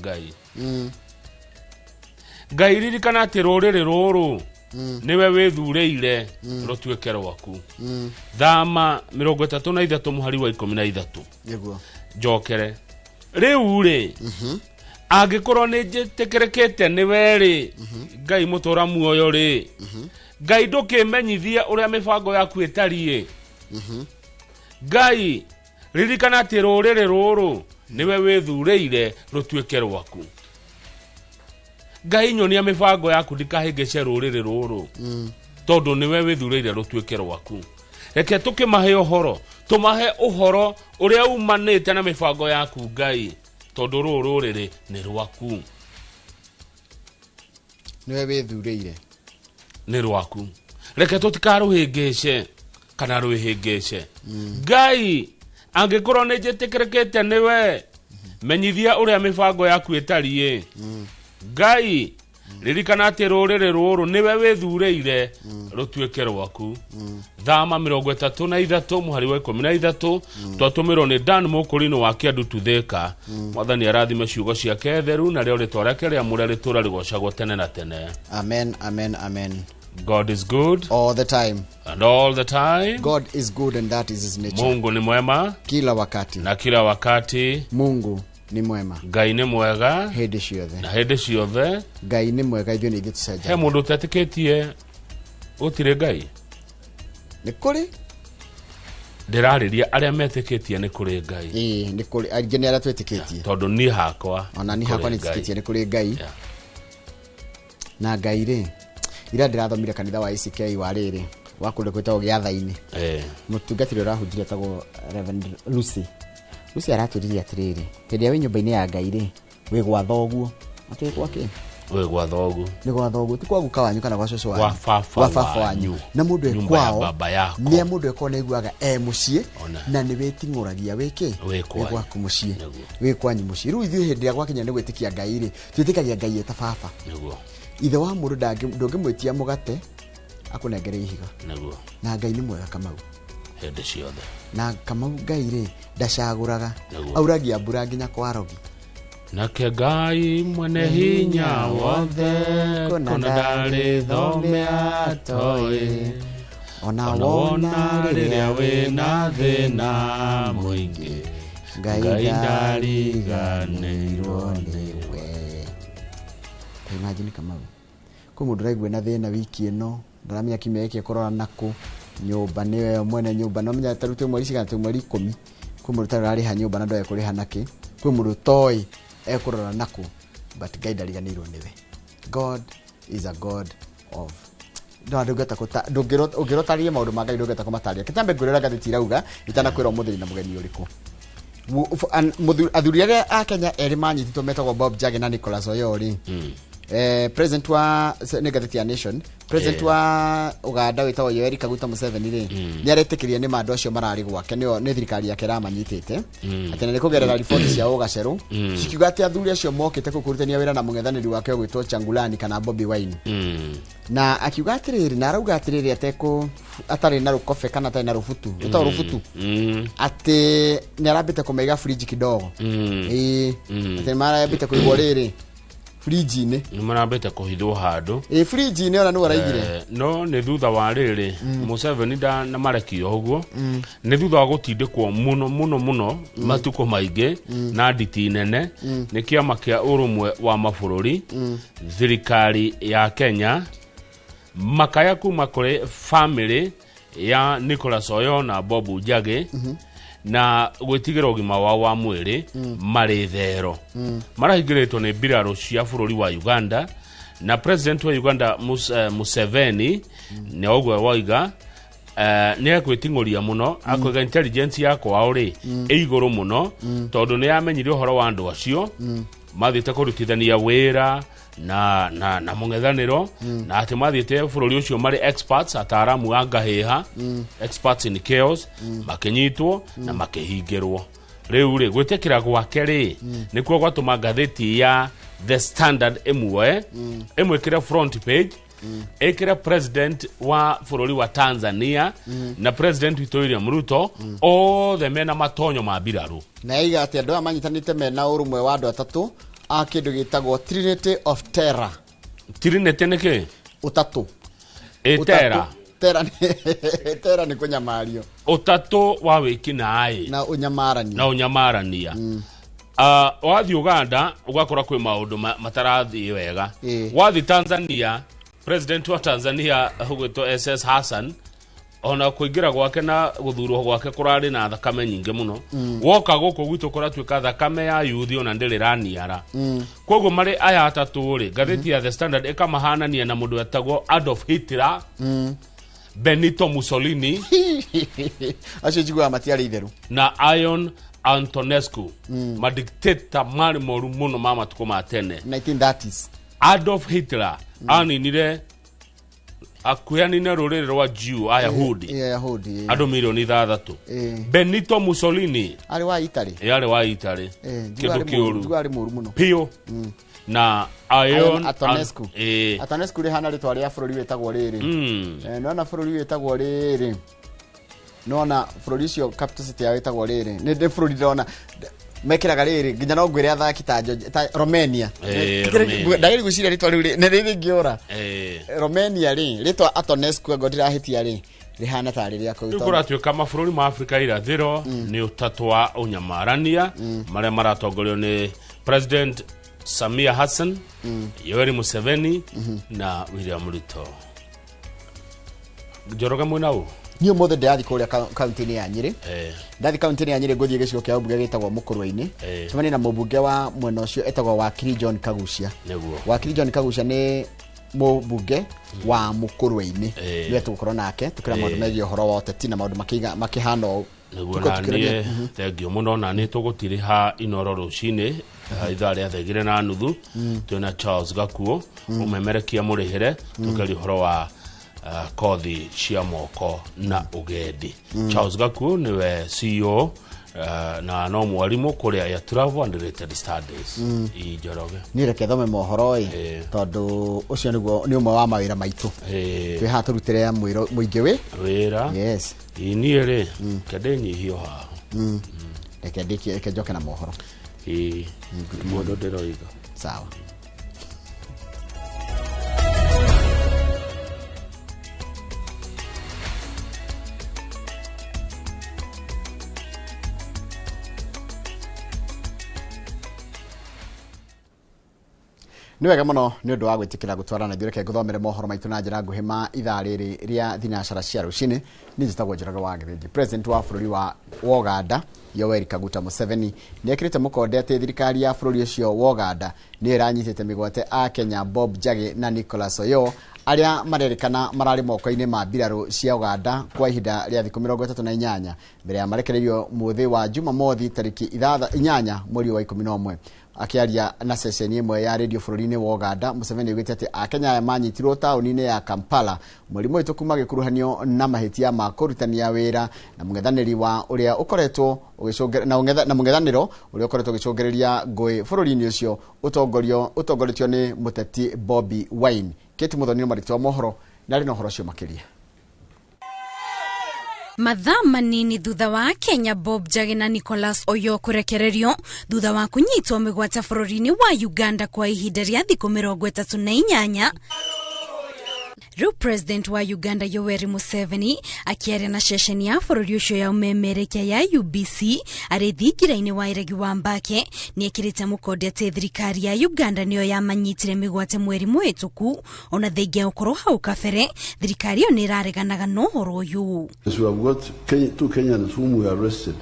Ngai. Ngai, ririkana atĩ rũrĩrĩ rũrũ nĩwe wĩthurĩire rũtuĩke rwaku. Thama 33 mũhari wa 13. Njokere rĩu rĩ, angĩkorwo nĩ njĩtĩkĩrĩkĩte nĩwe rĩ, Ngai mũtũra muoyo rĩ, Ngai ndũkĩmenyithie ũrĩa mĩbango yaku ĩtariĩ. Ngai, ririkana atĩ rũrĩrĩ rũrũ nĩwe wĩthurĩire rũtuĩke rwaku. Ngai, nyonia mĩbango yaku ndikahĩngĩce rũrĩrĩ rũrũ, tondũ nĩwe wĩthurĩire rũtuĩke rwaku. Reke tũkĩmahe ũhoro, tũmahe ũhoro ũrĩa umanĩte na mĩbango yaku, Ngai, tondũ rũrũ rũrĩrĩ nĩ rwaku. Nĩwe wĩthurĩire. Nĩ rwaku, reke tũtikarũhĩngĩce kana rwĩhĩngĩce. Ngai, angĩkorwo nĩ njĩtĩkĩrĩkĩte nĩwe, menyithia ũrĩa mĩbango yaku ĩtariĩ. Ngai, ririkana atĩ rũrĩrĩ rũrũ nĩwe wĩthurĩire rũtuĩke rwaku. Thama 33 mũhari wa 13. Twatũmĩrwo nĩ Dan Mũkũrinũ wa Kĩandu Tuthĩka. Mwathani arathime ciugo ciake theru, narĩo rĩtwa rĩake rĩamũre rĩtũra rĩgocagwo tene na tene. Amen, amen, amen. God is good all the time and all the time. God is good and that is his nature. Mungu ni mwema kila wakati na kila wakati. Mungu ni mwema. Ngai nĩ mwega hĩndĩ ciothe na hĩndĩ ciothe. Ngai nĩ mwega, ithuĩ nĩ ithuĩ He tũcenjagia. Mũndũ ũtetĩkĩtie gũtirĩ Ngai? Nĩ kũrĩ. Ndĩrarĩria arĩa metĩkĩtie nĩ kũrĩ Ngai. Ĩĩ, nĩ kũrĩ aingĩ, nĩ arĩa twĩtĩkĩtie. Tondũ niĩ hakwa ona niĩ nĩ hakwa kũrĩ nĩ twĩtĩkĩtie nĩ kũrĩ Ngai. Na Ngai rĩ, ira ndĩrathomire kanitha wa ACK wa rĩrĩ wa kũndũ gwĩtagwo Gĩatha-inĩ. Mũtungatĩri ũrahunjire etagwo Reverend Lucy. Lucy aratwĩrire atĩrĩrĩ, hĩndĩ ĩrĩa wĩ nyũmba-inĩ ya Ngai rĩ, wĩ gwa thoguo, atĩ gwa kĩ? Wĩ gwa thoguo. Nĩ gwa thoguo, ti kwa guka wanyu kana gwa cũcũ wanyu. Gwa baba. Gwa baba wanyu. Wanyu. Na mũndũ e Nyumba ya kwao baba yako. nĩ mũndũ ekwao nĩ aiguaga e mũciĩ. Ona. Na nĩ wĩting'ũragia wĩkĩ? Wĩ kwanyu. Wĩ gwaku mũciĩ. Nĩguo. Wĩ kwanyu mũciĩ. Rĩu ithuĩ hĩndĩ ĩrĩa gwakinya nĩ gwĩtĩkia Ngai rĩ, twĩtĩkagia Ngai eta baba. Ithe wa mũndũ ndũngĩmwĩtia mũgate akũnengere ihiga. Na Ngai nĩ mwega, Kamau. Hĩndĩ ciothe. Na Kamau, Ngai rĩ, ndacagũraga. Auragia mbura nginya kwa rogi. Nake Ngai mwene hinya wothe kũna kũna ndarĩ thome atoĩ. Ona ona wona rĩrĩa wĩna thĩna mũingĩ, Ngai Ngai ndariganĩirwo ndariganĩirwo nĩwe. Ta imagine, Kamau, kwĩ mũndũ ũraigua na thĩna wiki ĩno, ndaramenya kiumia gĩkĩ ekũrora nakũ nyũmba, nĩwe mwene nyũmba. No menya ta rĩu twĩ mweri cigana? Twĩ mweri 10. Kwĩ mũndũ ũtarĩ ũrarĩha nyũmba na ndoĩ ekũrĩha nakĩ. Kwĩ mũndũ ũtoĩ ekũrora nakũ, but Ngai ndariganĩirwo nĩwe. God is a God of no ndũngĩhota ũngĩrotarĩria maũndũ ma Ngai, ndũngĩhota kũmatarĩria. Kĩtambe ngwĩrĩra ngathĩti irauga itanakwĩra ũmũthĩ na mũgeni ũrĩkũ. Athuri arĩa a Kenya erĩ manyitĩtwo metagwo Bob Njagi na Nicholas Oyori. President wa nĩ ngathĩti ya Nation, president wa Uganda wĩtagwo Yoweri Kaguta Museveni rĩ, nĩ aretĩkĩria nĩ ma andũ acio mararĩ gwake nĩo nĩ thirikari yake ĩramanyitĩte, atĩ na nĩ kũgerera riboti cia ũgacerũ cikiuga atĩ athuri acio mokĩte kũu kũrutania wĩra na mũng'ethanĩri wake ũgwĩtwo Changulani kana Bobi Wine. Na akiuga atĩrĩrĩ, na arauga atĩrĩrĩ, atekũ atarĩ na rũkobe kana atarĩ na rũbutu, rũtagwo rũbutu, atĩ nĩ arambĩte kũmaiga fridge kidogo. Ĩĩ, atĩ nĩ marambĩte kũigwo rĩrĩ fridge-inĩ. Nĩ marambĩte kũhithwo handũ. Ĩĩ, fridge-inĩ, ona nĩwe araigire. No nĩ thutha wa rĩrĩ Museveni na marekio ũguo, nĩ thutha wa gũtindĩkwo mũno mũno mũno matukũ maingĩ na nditi nene nĩ kĩama kĩa Ũrũmwe wa Mabũrũri, thirikari ya Kenya, makaya kuma kũrĩ family ya Nicholas Oyo na Bob Njagi na gwĩtigĩra ũgima wao wa mwĩrĩ marĩ thero marahingĩrĩtwo nĩ mbirarũ cia bũrũri wa Uganda na president wa Uganda Museveni. Nĩ ũguo waiga, nĩ ekwĩting'ũria mũno, akoiga intelligence ya kwao rĩ ĩ igũrũ mũno, tondũ nĩ yamenyire ũhoro wa andũ acio mathiĩte kũrutithania wĩra na mũng'ethanĩro, na atĩ mathiĩte bũrũri ũcio marĩ experts, ataaramu a ngahĩha, experts in chaos, makĩnyitwo na makĩhingĩrwo. Rĩu rĩ, gwĩtĩkĩra gwake rĩ, nĩkuo gwatũma ngathĩti ya The Standard ĩmuoe ĩmwĩkĩre front page, ĩkĩre president wa bũrũri wa Tanzania na president witũ William Ruto, othe mena matonyo ma mbirarũ. Na yaiga atĩ andũ aya manyitanĩte mena ũrũmwe wa andũ atatũ. A kĩndũ gĩtagwo Trinity of Terror. Trinity nĩ kĩ? Ũtatũ. Ĩtera. Terror nĩ terror nĩ kũnyamario. Ũtatũ wa wĩkinaĩ na ũnyamarania. Na ũnyamarania. Wathiĩ Uganda ũgakora kwĩ maũndũ matarathiĩ wega. Wathiĩ Tanzania, president wa Tanzania ũgwĩtwo SS Hassan, ona kũingĩra gwake na gũthurwo gwake kũrarĩ na thakame nyingĩ mũno. Woka gũkũ gwitũ kũratuĩka thakame ya yuthi ona ndĩrĩ raniara. Koguo marĩ aya atatũ rĩ, ngathĩti ya The Standard ĩkamahanania na mũndũ wetagwo Adolf Hitler, Benito Mussolini, acio njiguaga matiarĩ itheru, na Ion Antonescu, madikteta marĩ moru mũno ma matukũ ma tene 1930s. Adolf Hitler aninire akuyanine rũrĩrĩ rwa Jew, Ayahudi. Ayahudi. Andũ milioni 6. Benito Mussolini arĩ wa Italy. Yarĩ wa Italy. Kĩndũ kĩũru. Njiguaga arĩ mũru mũno. Piũ. Na Ion Antonescu. Antonescu rĩhana rĩtwa rĩa bũrũri wĩtagwo rĩrĩ. Nona bũrũri wĩtagwo rĩrĩ. Nona bũrũri ũcio capital city yao ĩtagwo rĩrĩ. Nĩ bũrũri ndĩrona mekĩraga rĩrĩ nginya no ngwĩre athaki ta Romania. Ndagĩrĩ gwĩciria rĩtwa rĩu nĩ rĩngĩũra. Romania rĩ, rĩtwa Antonescu ngo ndirahĩtia rĩ, rĩhana tarĩ rĩa kũu. Rĩu kũratuĩka mabũrũri ma Afrika irathĩro nĩ ũtatũ wa ũnyamarania marĩa maratongorio nĩ President Samia Hassan, Yoweri Museveni na William Ruto. Njoroge mwena ũ? Niĩ ũmũthĩ ndĩrathiĩ kũrĩa kaunti-inĩ ya Nyĩrĩ. Ndathiĩ kaunti-inĩ ya Nyĩrĩ ngũthiĩ gĩcigo kĩa ũmbunge gĩtagwo Mũkũrwe-inĩ. Cemanie na mũmbunge wa mwena ũcio etagwo Wakiri John Kagucia. Wakiri John Kagucia nĩ mũmbunge wa Mũkũrwe-inĩ. Nĩwe tũgũkorwo nake tũkĩra maũndũ megiĩ ũhoro wa ũteti na maũndũ makĩhana ũũ. Nĩguo na niĩ thengio mũno na nĩ tũgũtirĩha Inoro rũcinĩ ithaa rĩa 2:30 twĩna Charles Gakuo ũmemerekia mũrĩhĩre tũkĩaria ũhoro wa kothi cia moko na ũgendi. Charles Gakuo nĩwe CEO na no mwarimũ kũrĩa ya Travel and Related Studies. Njoroge. Niĩ reke thome mohoro ĩ, tondũ ũcio nĩguo nĩ ũmwe wa mawĩra maitũ. Twĩ haha tũrutĩre mũingĩ wĩ wĩra. Yes. Niĩ rĩ, reke ndĩnyihie haha. Reke ndĩkie, reke njoke na mohoro. Mũndũ ndĩroiga. Sawa. Nĩ wega mũno nĩ ũndũ wa gwĩtĩkĩra gũtwarana ithuĩ, reke ngũthomere mohoro maitũ na njĩra nguhĩ ma ithaa rĩrĩ rĩa thinacara cia rũcinĩ. Niĩ njĩtagwo Njoroge wa Gĩthĩnji. President wa bũrũri wa Uganda Yoweri Kaguta Museveni nĩ ekĩrĩte mũkonde atĩ thirikari ya bũrũri ũcio wa Uganda nĩ ĩranyitĩte mĩgwate a Kenya Bob Njagi na Nicholas Oyoo arĩa marerĩkana mararĩ moko-inĩ ma mbirarũ cia Uganda kwa ihinda rĩa thikũ 38 mbere ya marekereirio mũthĩ wa Jumamothi tarĩki 8 mweri wa 11. Akiaria na ceceni ĩmwe ya radio bũrũri-inĩ wa Uganda, Museveni augĩte atĩ Akenya aya manyitirwo taũni-inĩ ya Kampala mweri mũhĩtũku magĩkuruhanio na mahĩtia ma kũrutania wĩra na mũng'ethanĩri wa ũrĩa ũkoretwo na mũng'ethanĩro ũrĩa ũkoretwo ũgĩcũngĩrĩria ngũĩ bũrũri-inĩ ũcio ũtongoretio nĩ mũteti Bobi Wine. Kate Muthoni nĩ mwandĩki wa mohoro na arĩ na ũhoro ũcio makĩria. Mathaa manini thutha wa Kenya Bob Njagi na Nicholas Oyoo kũrekererio thutha wa kũnyitwo mĩgwate bũrũri-inĩ wa Uganda kwa ihinda rĩa thikũ 38. Rĩu President wa Uganda Yoweri Museveni akĩaria na ceceni ya bũrũri ũcio ya ũmemerekia ya UBC arĩ thingira-inĩ wa iregi wa Mbake nĩ ekĩrĩte mũkonde atĩ thirikari ya Uganda nĩyo yamanyitire mĩgwate mweri mũhĩtũku ona thengia gũkorwo hau kabere thirikari ĩyo nĩ ĩrareganaga na ũhoro ũyũ. So we have got two Kenyans whom we arrested.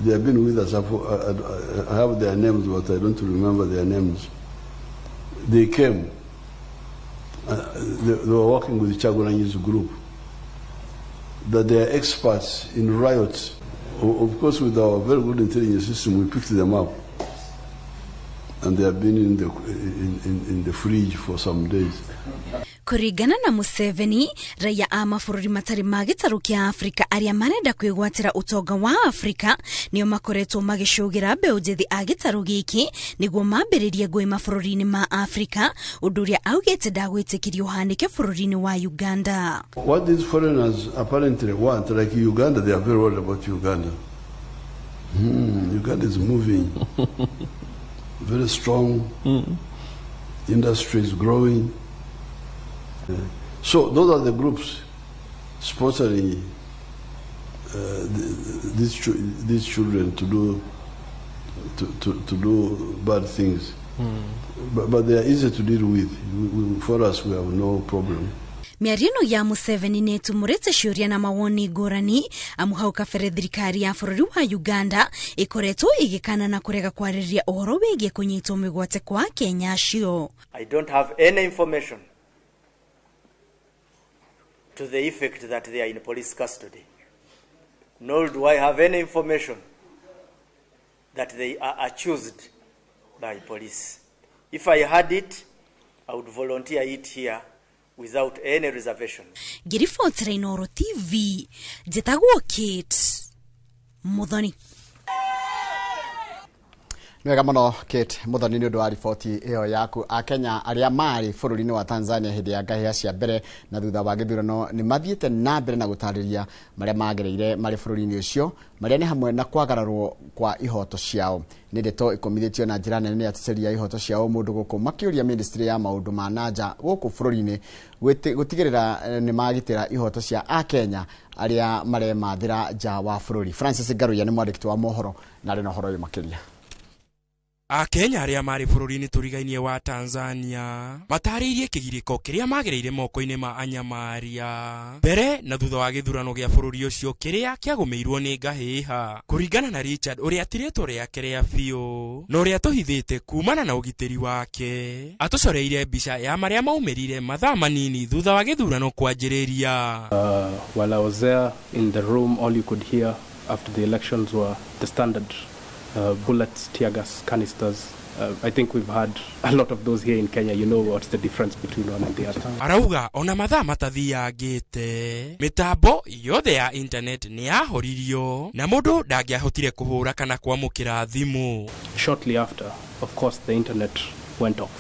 They have been with us. I have their names, but I don't remember their names. They came. They were working with Kyagulanyi's group, that they are experts in riots. Of course, with our very good intelligence system, we picked them up, and they have been in the fridge for some days. Kũringana na Museveni, raia a mabũrũri matarĩ ma gĩtarũ kĩa Afrika arĩa marenda kwĩgwatĩra ũtonga wa Afrika nĩo makoretwo magĩcũgĩra mbeũ njĩthĩ a gĩtarũ gĩkĩ nĩguo mambĩrĩrie ngũĩ mabũrũri-inĩ ma Afrika, ũndũ ũrĩa augĩte ndagwĩtĩkĩrio ũhanĩke bũrũri-inĩ wa Uganda. What these foreigners apparently want, like Uganda, they are very worried about Uganda. Uganda is moving. Very strong, industry is growing. So those are the groups sponsoring these children to do to do bad things. But they are easy to deal with. For us, we have no problem. Mĩario ĩno ya Museveni nĩ ĩtumũrĩte ciũria na mawoni ngũrani amu hau kabere thirikari ya bũrũri wa Uganda ĩkoretwo ĩgĩkana na kũrega kwarĩrĩria ũhoro wĩgiĩ kũnyitwo mĩgwate kwa Kenya acio. I don't have any information to the effect that they are in police custody. Nor do I have any information that they are accused by police. If I had it, I would volunteer it here without any reservation. Ngĩribotera Inooro TV, njĩtagwo Kate Muthoni. Nĩ wega mũno Kate Muthoni nĩ ũndũ wa riboti ĩyo yaku. Akenya arĩa marĩ bũrũri-inĩ wa Tanzania hĩndĩ ya ngahĩha cia mbere na thutha wa gĩthurano nĩ mathiĩte na mbere na gũtarĩria marĩa magereire marĩ bũrũri-inĩ ũcio, marĩa nĩ hamwe na kwagararwo kwa ihoto ciao. Nĩ ndeto ĩkũmithĩtio na njĩra nene nĩ ateteri a ihoto cia ũmũndũ gũkũ makĩũria ministry ya maũndũ ma nanja gũkũ bũrũri-inĩ gũtigĩrĩra nĩ magitĩra ihoto cia Akenya arĩa maremathĩra nja wa bũrũri. Francis Ngaruiya nĩ mwandĩki wa mohoro na arĩ na ũhoro ũyũ makĩria. Akenya arĩa marĩ bũrũri-inĩ tũrigainie wa Tanzania matarĩirie kĩgirĩko kĩrĩa magereire moko-inĩ ma anyamaria mbere na thutha wa gĩthurano gĩa bũrũri ũcio kĩrĩa kĩagũmĩirwo nĩ ngahĩha. Kũringana na Richard ũrĩa atirĩtwo rĩake rĩa biũ na ũrĩa tũhithĩte kumana na ũgitĩri wake, atũcoreire mbica ya marĩa maumĩrire mathaa manini thutha wa gĩthurano kwanjĩrĩria. While I was there in the room, all you could hear after the elections were the standard bullets, tear gas canisters. I think we've had a lot of those here in Kenya. You know what's the difference between one and the other. Arauga ona mathaa matathiangĩte mĩtambo yothe ya internet nĩ yahoririo na mũndũ ndangĩahotire kũhũra kana kwamũkĩra thimũ. Shortly after, of course, the internet went off.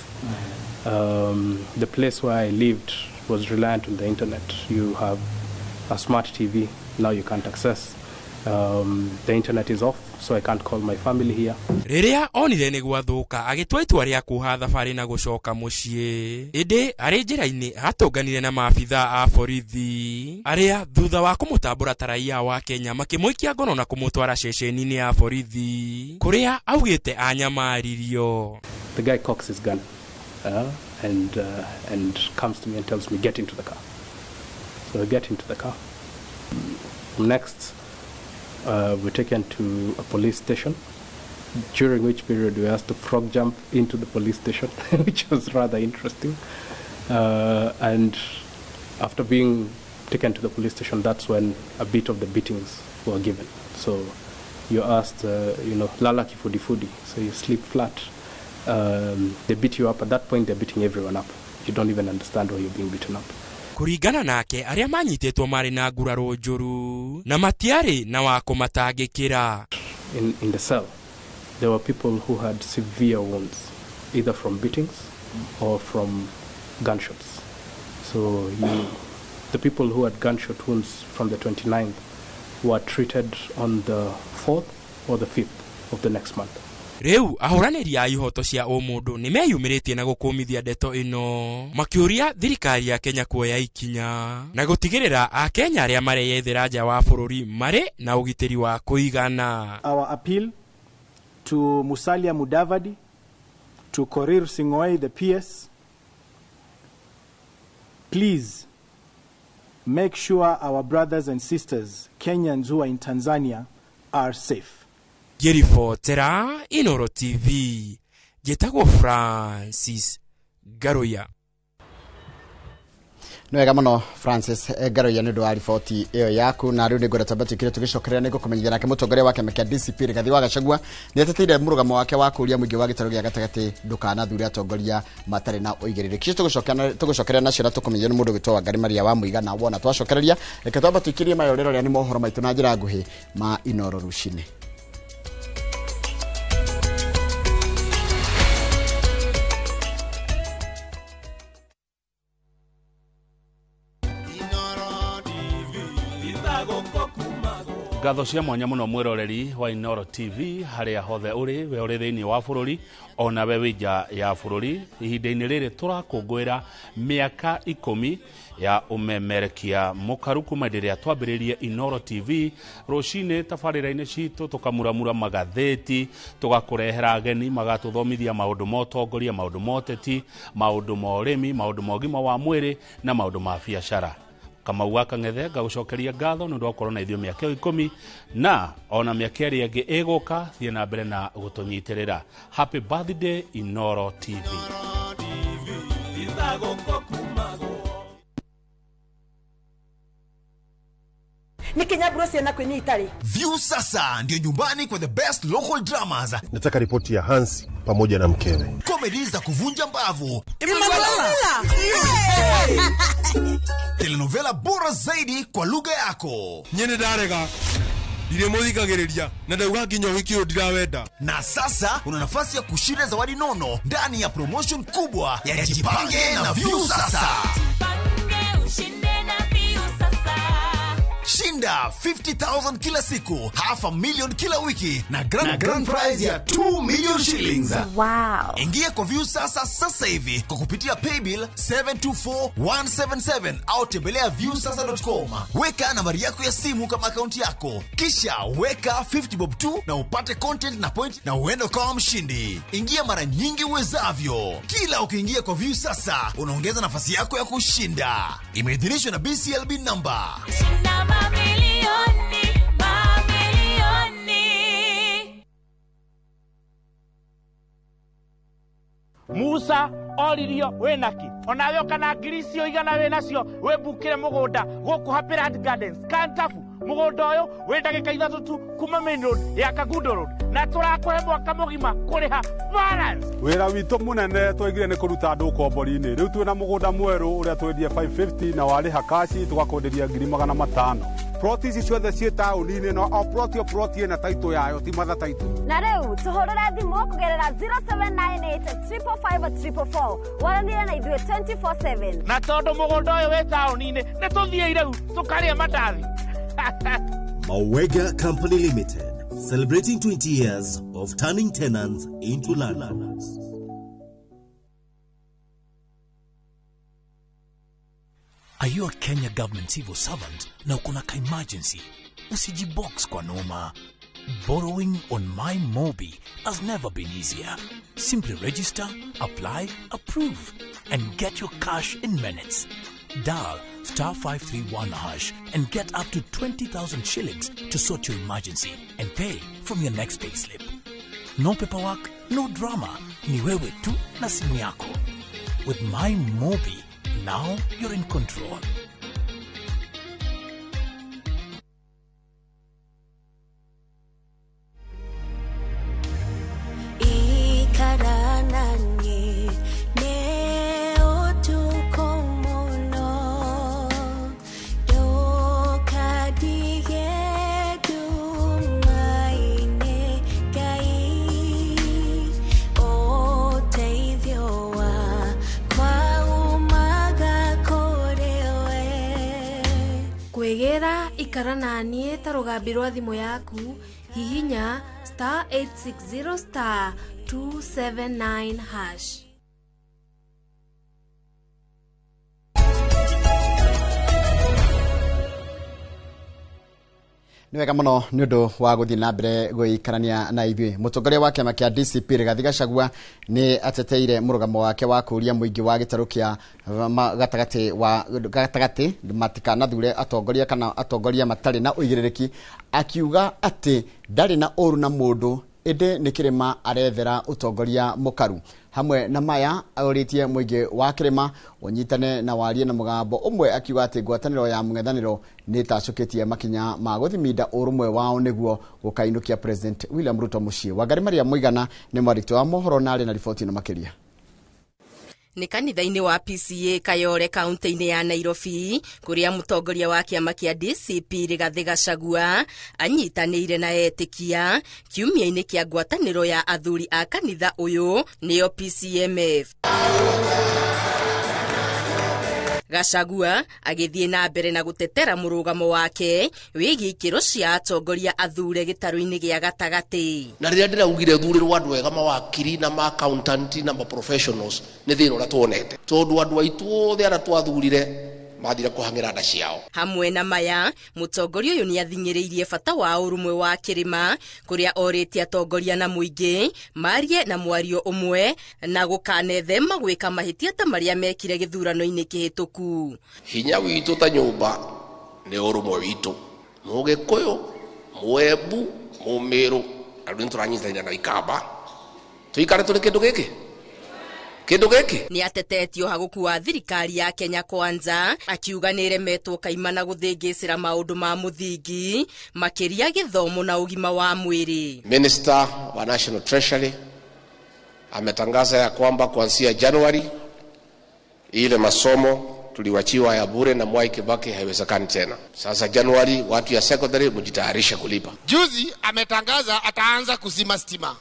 The place where I lived was reliant on the internet. You have a smart TV, now you can't access. The internet is off, so I can't call my family here. Rĩrĩa onire nĩ gwathũka agĩtua itua rĩa kuoha thabarĩ na gũcoka mũciĩ, ĩndĩ arĩ njĩra-inĩ atũnganire na maabithaa a borithi arĩa thutha wa kũmũtambũra ta raia wa Kenya makĩmũikia ngono na kũmũtwara ceceni-inĩ ya borithi kũrĩa augĩte anyamaririo. The guy cocks his gun and comes to me and tells me, get into the car. So I get into the car. Next, we're taken to a police station, during which period we were asked to frog jump into the police station, which was rather interesting. And after being taken to the police station, that's when a bit of the beatings were given. So you're asked, lala kifudifudi, so you sleep flat. They beat you up. At that point, they're beating everyone up. You don't even understand why you're being beaten up. Kũringana nake arĩa manyitĩtwo marĩ na nguraro njũru na matiarĩ na wa kũmatangĩkĩra. In the cell, there were people who had severe wounds, either from beatings or from gunshots. So the people who had gunshot wounds from the 29th were treated on the 4th or the 5th of the next month. Rĩu ahũranĩri a ihoto cia ũmũndũ nĩ meyumĩrĩtie na gũkũmithia ndeto ĩno makĩũria thirikari ya Kenya kuoya ikinya na gũtigĩrĩra Akenya arĩa mareyethera nja wa bũrũri marĩ na ũgitĩri wa kũigana. Our appeal to Musalia Mudavadi, to Korir Sing'oei, the PS, please make sure our brothers and sisters, Kenyans who are in Tanzania, are safe. Ngĩribotera Inooro TV, njĩtagwo Francis Ngaruiya. Nĩ wega mũno Francis Ngaruiya nĩ ũndũ wa riboti ĩyo yaku. Na rĩu nĩ ngwenda twambe twĩkĩre tũgĩcokereria nĩ ngũkũmenyithia nake mũtongoria wa kĩama kĩa DCP Rigathi wa Gachagua nĩ ateteire mũrũgamo wake wa kũũria mũingĩ wa gĩtarũ gĩa gatagatĩ ndũkanathure atongoria matarĩ na ũigĩrĩrĩki. Tũgũcokereria nacio na tũkũmenyithia nĩ mũndũ ũgwĩtwo Wangari Maria wa Mũigana. Wona twacokereria, reke twambe tũikĩrie mayũrĩro rĩa nĩ mohoro maitũ na njĩra nguhĩ ma Inooro rũcinĩ. Ngatho cia mwanya muno mwiroreri wa Inooro TV haria hothe uri, we uri thiini wa bururi ona we wi nja ya bururi. Ihinda-inĩ rĩrĩ tũrakũngũĩra mĩaka 10 ya ũmemerekia mũkaru kuma hĩndĩ ĩrĩa twambĩrĩirie Inooro TV. Rũcinĩ tabarĩra-inĩ citũ tũkamuramura magathĩti, tũgakũrehera ageni magatũthomithia maũndũ ma ũtongoria, maũndũ ma ũteti, maũndũ ma ũrĩmi, maũndũ ma ũgima wa mwĩrĩ na maũndũ ma biacara. Kamau wa Kang'ethe ngagũcokeria ngatho nĩ ũndũ wa gũkorwo na ithuĩ mĩaka ĩyo 10 na ona mĩaka ĩrĩa ĩngĩ ĩgũka. Thiĩ na mbere na gũtũnyitĩrĩra. Happy birthday Inooro TV. Nikinyaburo ciana kwini itari. View sasa ndio nyumbani kwa the best local dramas. Nataka ripoti ya Hansi pamoja na mkewe. Comedy za kuvunja mbavu. Telenovela bora zaidi kwa lugha yako. Nyene ndarega. Ndire muthikagiriria na ndauga nginya wiki uyu ndirawenda. Na sasa una nafasi ya kushinda zawadi nono ndani ya promotion kubwa ya Jipange na View Sasa. Jipange ushinde na View Sasa. Shinda 50,000 kila siku, 500,000 kila wiki na grand prize ya 2 million shillings. Wow. Ingia kwa View Sasa sasa hivi kwa kupitia paybill 724177 au tembelea viewsasa.com. Weka nambari yako ya simu kama akaunti yako, kisha weka 50 bob tu na upate content na point na uende ukawa mshindi. Ingia mara nyingi uwezavyo. Kila ukiingia kwa View Sasa unaongeza nafasi yako ya kushinda. Imeidhinishwa na BCLB number. Shinda mamilioni, mamilioni. Musa oririo winaki onawe kana ngiri icio igana winacio wĩmbukĩre mũgũnda gũkũ Happy Land Gardens Kantafu. Mũgũnda ũyũ wĩ ndagĩka 3 tu kuma main road ya Kangundo Road na tũrakũhe mwaka mũgima kũrĩha balance. Wĩra witũ mũnene twaigire nĩ kũruta andũ ũkombori-inĩ. Rĩu twĩna mũgũnda mwerũ ũrĩa twendie 550 na warĩha kaci tũgakwenderia 500,000. Ploti ici ciothe ciĩ taũni-inĩ no o ploti o ploti ĩna taitũ yayo, ti matha taitũ. Na rĩu tũhũrĩre thimũ kũgerera 0798 555 444 waranĩre na ithuĩ 24/7. Na tondũ mũgũnda ũyũ wĩ taũni-inĩ nĩ tũthiĩ rĩu tũkarĩe mandathi. Mawega Company Limited, celebrating 20 years of turning tenants into landlords. Are you a Kenya government civil servant na uko na ka emergency? Usijibox kwa noma. Borrowing on MyMobi has never been easier. Simply register, apply, approve, and get your cash in minutes. Dial *531# and get up to 20,000 shillings to sort your emergency and pay from your next payslip. No paperwork, no drama. Ni wewe tu na simu yako. With MyMobi, now you're in control. Kwĩgĩra ikara na niĩ ta rũgambi rwa thimũ yaku, hihinya *860 *279#. Nĩ wega mũno nĩ ũndũ wa gũthiĩ na mbere gũikarania na ithuĩ. Mũtongoria wa kĩama kĩa DCP Rigathi Gachagua nĩ ateteire mũrũgamo wake wa kũũria mũingĩ wa gĩtarũ kĩa gatagatĩ matikanathure atongoria kana atongoria matarĩ na ũigĩrĩrĩki, akiuga atĩ ndarĩ na ũru na mũndũ ĩndĩ nĩ kĩrĩma arethera ũtongoria mũkaru. Hamwe na maya orĩtie mũingĩ wa kĩrĩma ũnyitane na warie na mũgambo ũmwe, akiuga atĩ ngwatanĩro ya mũng'ethanĩro nĩ ĩtacũkĩtie makinya ma gũthiminda ũrũmwe wao nĩguo gũkainũkia President William Ruto mũciĩ. Wangari Maria Mũigana nĩ mwandĩki wa mohoro na arĩ na riboti ĩno makĩria. Nĩ kanitha-inĩ wa PCA Kayole kaunti-inĩ ya Nairobi kũrĩa mũtongoria wa kĩama kĩa DCP Rigathi Gachagua anyitanĩire na etĩkia kiumia-inĩ kĩa ngwatanĩro ya athuri a kanitha ũyũ nĩyo PCMF. Gachagua agĩthiĩ na mbere na gũtetera mũrũgamo wake wĩgiĩ ikĩro cia atongoria athure gĩtarũ-inĩ gĩa gatagatĩ. Na rĩrĩa ndĩraugire thurĩrwo andũ ega, mawakiri na ma accountant na ma professionals, nĩ thĩna ũrĩa tuonete, tondũ andũ aitũ othe arĩa twathurire mathire kũhang'ĩra nda ciao. Hamwe na maya, mũtongoria ũyũ nĩ athing'ĩrĩirie bata wa ũrũmwe wa kĩrĩma, kũrĩa orĩtie atongoria na mũingĩ marie na mwario ũmwe na gũkanethema gwĩka mahĩtia ta marĩa mekire gĩthurano-inĩ kĩhĩtũku. Hinya witũ ta nyũmba nĩ ũrũmwe witũ, Mũgĩkũyũ, Mũembu, Mũmĩrũ, andũ nĩ tũranyitanĩra na Ikamba, tũikare tũrĩ kĩndũ gĩkĩ kĩndũ gĩkĩ. Nĩ atetetio hagũkua thirikari ya Kenya Kwanza, akiuga nĩ ĩremetwo kaimana gũthĩngĩcĩra maũndũ ma mũthingi makĩria gĩthomo na ũgima wa mwĩrĩ. Minister wa National Treasury ametangaza ya kwamba kuanzia Januari ile masomo tuliwachiwa ya bure na Mwai Kibaki haiwezekani tena. Sasa Januari watu ya secondary mjitayarishe kulipa. Juzi ametangaza ataanza kuzima stima,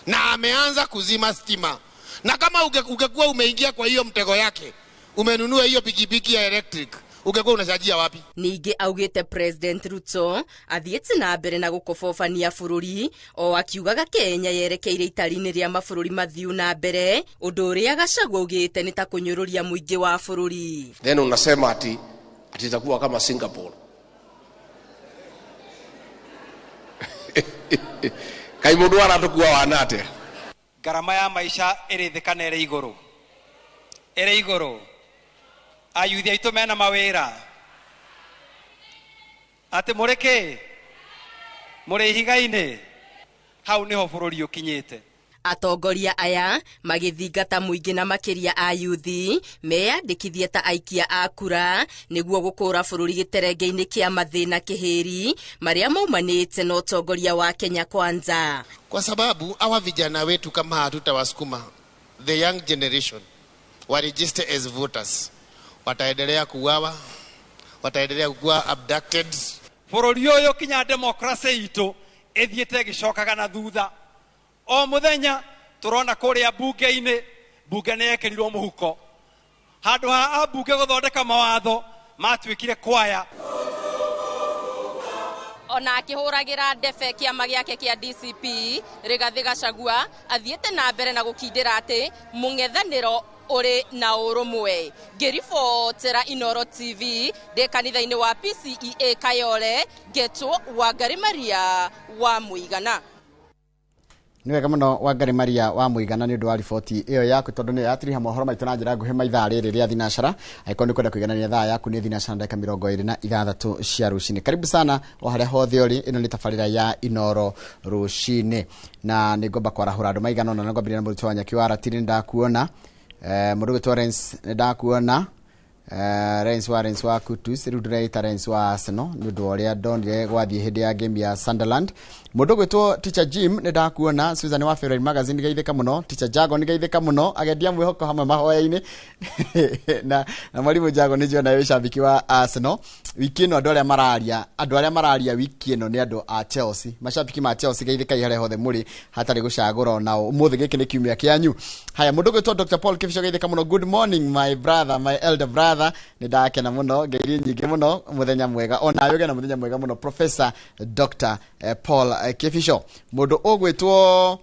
na ameanza kuzima stima. Na kama ungekuwa umeingia kwa hiyo mtego yake, umenunua hiyo pikipiki ya electric, ungekuwa unachajia wapi? Ningĩ augĩte President Ruto athiĩte na mbere na gũkobobania bũrũri o akiugaga Kenya yerekeire itari-inĩ rĩa mabũrũri mathiu na mbere, ũndũ ũrĩa Gachagua augĩte nĩ ta kũnyũrũria mũingĩ wa bũrũri. Then unasema ati itakuwa kama Singapore. Kai mũndũ aratukua wana atĩa? Ngarama ya maisha ĩrĩ thĩ kana ĩrĩ igũrũ? Ĩrĩ igũrũ. Ayuthi aitũ mena mawĩra. Atĩ mũrĩ kĩ? Mũrĩ ihiga-inĩ? Hau nĩho bũrũri ũkinyĩte. Atongoria aya magĩthingata mũingĩ na makĩria ayuthi meyandĩkithie ta aikia a kura nĩguo gũkũra bũrũri gĩterenge-inĩ kĩa mathĩna kĩhĩri marĩa maumanĩte na ũtongoria wa Kenya Kwanza. Kwa sababu hawa vijana wetu kama hatutawasukuma, the young generation wa register as voters, wataendelea kuuawa, wataendelea kuwa abducted. Bũrũri ũyũ kinya demokrasi itũ ĩthiĩte ĩgĩcokaga na thutha. O muthenya turona kuria bunge-inĩ, bunge nĩ yekĩrirwo mũhuko. Handũ ha ambunge gũthondeka mawatho matuĩkire kwaya. Ona akĩhũragĩra ndebe kĩama gĩake kĩa DCP, Rigathĩ Gachagua athiĩte na mbere na gũkindĩra atĩ mũng'ethanĩro ũrĩ na ũrũmwe. Ngĩribotera Inooro TV ndĩ kanitha-inĩ wa PCEA Kayole, ngetwo Wangari Maria wa Mũigana. Nĩ wega mũno Wangari Maria wa Mũigana nĩ ũndũ wa riboti ĩyo yaku, tondũ nĩyo yatiriha mohoro maitũ na njĩra nguhĩ maithaa rĩrĩ rĩa thinacara. Angĩkorwo nĩ kwenda kũiganania thaa yaku nĩ thinacara ndagĩka 26 cia rũcinĩ. Karibu sana o harĩa hothe ũrĩ, ĩno nĩ tabarĩra ya Inooro rũcinĩ, na nĩ ngomba kwarahũra andũ maigana ũna. Na ngwambĩrĩria na mũrutwo wa Nyaki wa Ratiri, nĩ ndakuona. Mũndũ ũgwĩtwo Rens, nĩ ndakuona. Rens wa Kutus, rĩu ndĩreita Rens wa Arsenal nĩ ũndũ wa ũrĩa ndonire gwathiĩ hĩndĩ ya game ya Sunderland. Mũndũ ũgwĩtwo Teacher Jim, nĩ ndakuona. Susan wa Favorite Magazine, nĩgeithĩka mũno. Teacher Jago, nĩgeithĩka mũno, agendia mwĩhoko hamwe mahoya-inĩ. Na mwarimũ Jago nĩ njiona wĩ shabiki wa Arsenal. Wiki ĩno andũ arĩa mararia wiki ĩno nĩ andũ a Chelsea, mashabiki ma Chelsea, geithĩkai harĩa hothe mũrĩ hatarĩ gũcagũra onao. Ũmũthĩ gĩkĩ nĩ kiumia kĩanyu. Haya, mũndũ ũgwĩtwo Dr Paul Kibisho, geithĩka mũno. Good morning my brother, my elder brother, nĩ ndakena mũno, ngeirie nyingĩ mũno, mũthenya mwega onawe ũgĩe na mũthenya mwega mũno, Professor Dr Paul Kibisho. Mũndũ ũgwĩtwo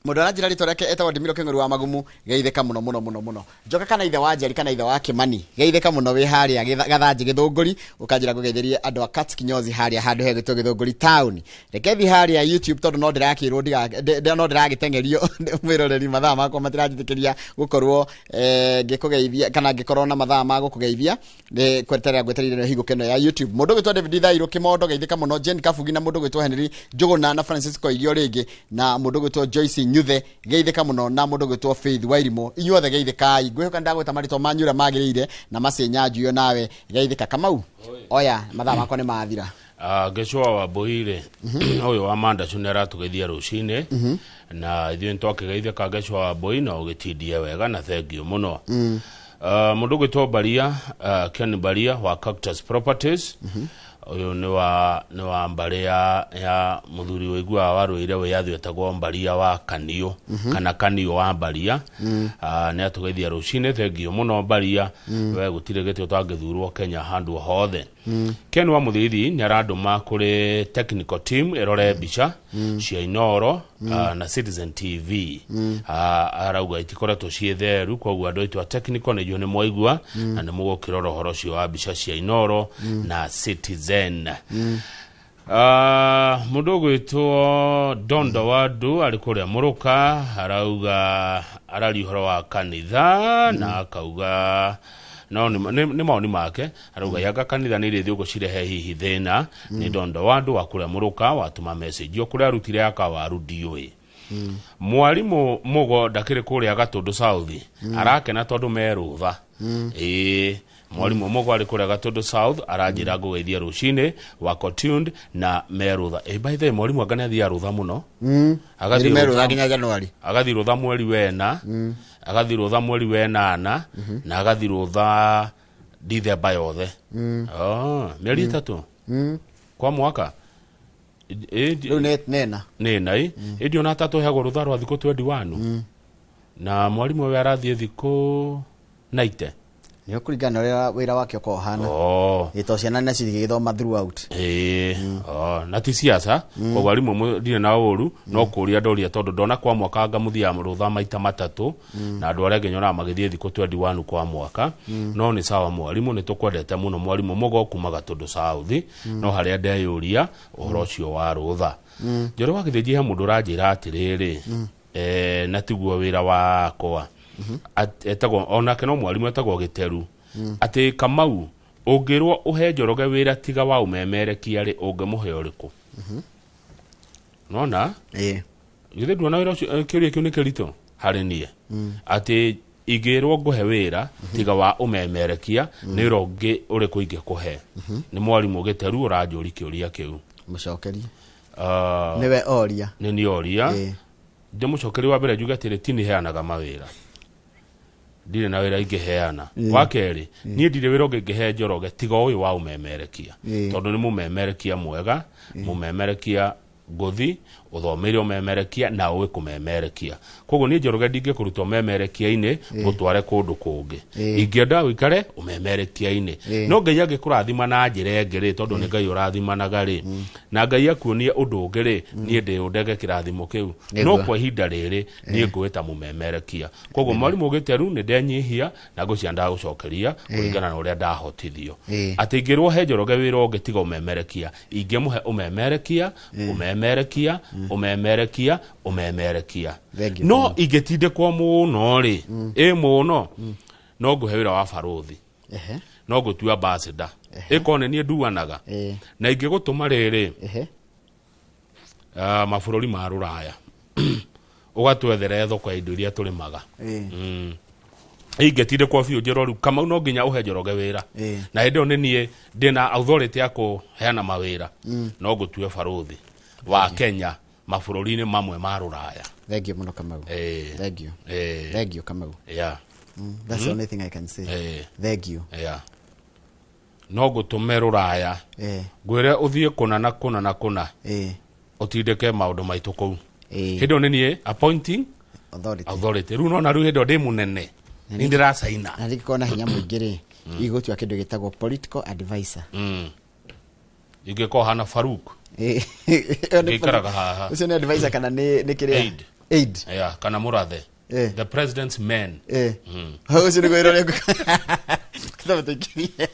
mũndũ aranjĩra rĩtwa rĩake etagwo Ndimiro Kĩng'ũri wa Magumu, geithĩka mũno mũno mũno mũno. Njoka kana ithe wa Njeri kana ithe wa Kĩmani, geithĩka mũno wĩ harĩa Gathanjĩ Gĩthũngũri, ũkanjĩra ngũgeithĩrie andũ a Kat Kinyozi harĩa handũ hegwĩtwo Gĩthũngũri town. Reke thiĩ harĩa YouTube tondũ no ndĩrakĩrwo no ndĩragĩteng'erio mwĩroreri, mathaa makwa matiranjĩtĩkĩria gũkorwo ngĩkũgeithia kana ngĩkorwo na mathaa ma gũkũgeithia, nĩ kweterera ngwetereire ĩno hingũke ĩno ya YouTube. Mũndũ ũgwĩtwo David Thairũ Kĩmondo, geithĩka mũno. Jane Kabugi na mũndũ ũgwĩtwo Henry Njũgũna na Francis Koigi o rĩngĩ na mũndũ ũgwĩtwo Joyce Nyuthe, geithĩka mũno, na mũndũ ũgwĩtwo Faith Wairimu. Inyuothe geithĩkai, ngwĩhoka ndagwĩta marĩtwa manyu ũrĩa magĩrĩire na macenyanjuyo nawe geithĩka. Kamau, oya mathaa makwa nĩ mathira. Gĩcũa wa Mbũi-rĩ, ũyũ wa Mandacu nĩ aratũgeithia rũcinĩ, na ithuĩ nĩ twakĩgeithĩka Gĩcũa wa Mbũi na ũgĩtindie wega na thengiũ mũno. Mũndũ ũgwĩtwo Baria, Ken Baria wa Cactus Properties, Ũyũ nĩ wa mbarĩ ya mũthuri wĩiguaga warũĩire wĩyathi wetagwo Mbaria wa Kaniũ, kana Kaniũ wa Mbaria. Ah, nĩ atũgeithia rũcinĩ, thengio mũno Mbaria. We gũtirĩ gĩtĩ ũtangĩthurwo Kenya handũ o hothe. Ken wa Mũthithi nĩ arandũma kũrĩ technical team ĩrore mbica cia Inoro na Citizen TV. Ah, arauga itikoretwo ciĩ theru, koguo andũ aitũ a technical nĩ njũĩ nĩ mwaigua na nĩ mũgũkĩrora ũhoro ũcio wa mbica cia Inoro na Citizen. Ah, mũndũ ũgwĩtwo Dondo Wandu arĩ kũrĩa Mũrũka arauga araria ũhoro wa kanitha na akauga no nĩ maoni make, arauga yanga kanitha nĩ irĩthiĩ gũcirehe hihi thĩna. Nĩ Dondo Wandu wa kũrĩa Mũrũka watũma message o kũrĩa arutire akawaru ndiũĩ. Mwarimũ Mũgo ndakĩrĩ kũrĩa Gatũndũ South, arakena tondũ me rũtha. Ĩĩ, mwarimũ Mũgo arĩ kũrĩa Gatũndũ South, aranjĩra ngũgeithia rũcinĩ wako tuned na me rũtha. Ĩ, by the way, mwarimũ anga nĩ athiaga rũtha mũno. Agathiĩ Nĩ merũtha rũtha- nginya Januari. Agathiĩ rũtha mweri wena, agathiĩ rũtha mweri wenana, na agathiĩ rũtha Dithemba yothe. Oh, mĩeri 3 kwa mwaka. Rĩu nĩ nena. Nĩ nai ĩndĩ ona tatũheagwo rũtha rwa thikũ 21 na mwarimũ we arathiĩ thikũ 90. Nĩ ũkũringana na ũrĩa wĩra wake ũkoragwo ũhana. Oh. Ĩ, to ciana nacio igĩgĩthoma throughout. Ĩĩ, oh, na ti siasa, koguo arimũ ndirĩ na ũru, no kũria ndoria tondũ ndona kwa mwaka anga mũthiaga rũtha maita matatũ, na andũ arĩa angĩ nyonaga magĩthiĩ thikũ 21 kwa mwaka. No nĩ sawa mwarimũ, nĩ tũkwendete mũno mwarimũ Mũgo kuma Gatũndũ South. No harĩa ndeyũria ũhoro ũcio wa rũtha, Njoro wa Gĩthĩnji, he mũndũ ũranjĩra atĩrĩrĩ, na tiguo wĩra wakwa. Etagwo onake no mwarimũ, etagwo Gĩteru, atĩ Kamau, ũngĩrwo ũhe Njoroge wĩra tiga wa ũmemerekia rĩ, ũngĩmũhe ũrĩkũ? Nona githĩ nduona wĩra ũcio, kĩũria kĩu nĩ kĩritũ harĩ niĩ, atĩ ingĩrwo ngũhe wĩra tiga wa ũmemerekia, nĩ wĩra ũngĩ ũrĩkũ ingĩkũhe? Nĩ mwarimũ Gĩteru ũranjũri kĩũria kĩu. Mũcokerie. Ah, Nĩwe oria. Nĩ niĩ oria. Ndĩmũcokerie, wa mbere njuge atĩrĩ, ti nĩ heanaga mawĩra, ndirĩ na wĩra ingĩheana. Wa kerĩ, niĩ ndirĩ wĩra ũngĩ ingĩhe Njoroge tiga ũyũ wa ũmemerekia, tondũ nĩ mũmemerekia mwega, mũmemerekia ngũthi ũthomeire ũmemerekia na ũĩ kũmemerekia. Koguo niĩ Njoroge ndingĩkũruta ũmemerekia-inĩ ngũtware kũndũ kũngĩ. Ingĩenda ũikare ũmemerekia-inĩ. No Ngai angĩkũrathima na njĩra ĩngĩ rĩ, tondũ nĩ Ngai ũrathimanaga rĩ, na Ngai akuonie ũndũ ũngĩ rĩ, niĩ ndĩũndege kĩrathimo kĩu. No kwa ihinda rĩrĩ niĩ ngũĩta mũmemerekia. Koguo mwarimũ Gĩteru, nĩ ndenyihia na ngwĩciria ndagũcokeria kũringana na ũrĩa ndahotithio, atĩ ingĩrwo he Njoroge wĩra ũngĩ tiga ũmemerekia, ingĩmũhe ũmemerekia, ũmemerekia, ũmemerekia, ũmemerekia. Thank you. No ingĩtindĩkwo mũno rĩ, ĩ mũno, no ngũhe wĩra wa barũthi. No ngũtua ambassador, ĩkorwo nĩ niĩ nduanaga na ingĩgũtũma rĩrĩ, mabũrũri ma rũraya ũgatwethere thoko ya indo iria tũrĩmaga. Ingĩtindĩkwo biũ njĩrwo rĩu Kamau no nginya ũhe Njoroge wĩra, na hĩndĩ ĩyo nĩ niĩ ndĩna authority ya kũheana mawĩra, no ngũtue barũthi wa Kenya mabũrũri-inĩ mamwe ma rũraya. Thank you mũno Kamau. Thank you. Thank you Kamau. That's the only thing I can say. Thank you. Yeah. No ngũtũme rũraya, ngwĩre ũthiĩ kũna na kũna na kũna, ũtindĩke maũndũ maitũ kũu. Hĩndĩ ĩyo nĩ niĩ appointing authority. Authority. Rĩu nona rĩu hĩndĩ ĩyo ndĩ mũnene, nĩ ndĩracaina. Na rĩngĩkorwo na hinya mũingĩ rĩ, igũtua kĩndũ gĩtagwo political advisor. Ingĩkorwo hana Faruk. Ĩyo nĩ Ngĩikaraga haha. Ũcio nĩ advisor kana nĩ kĩrĩa? Aid. Aid. Yeah, kana mũrathe. The president's men. Hau ũcio nĩguo wĩra ũrĩa ngũ- tũingĩrie.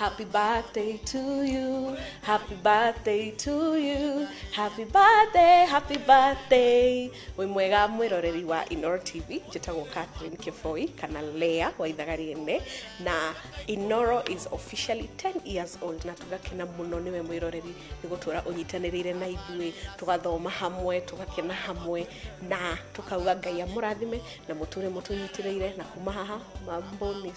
Happy birthday to you. Happy birthday to you. Happy birthday, happy birthday. Wĩ mwega mwĩroreri wa Inoro TV, njĩtagwo Catherine Kĩboi kana Lea wa ithaga rĩene, na Inoro is officially 10 years old, na tũgakena mũno nĩwe mwĩroreri nĩ gũtũra ũnyitanĩrĩire na ithuĩ, tũgathoma hamwe, tũgakena hamwe, na tũkauga Ngai amũrathime na mũtũre mũtũnyitĩrĩire, na kuma haha mambo ni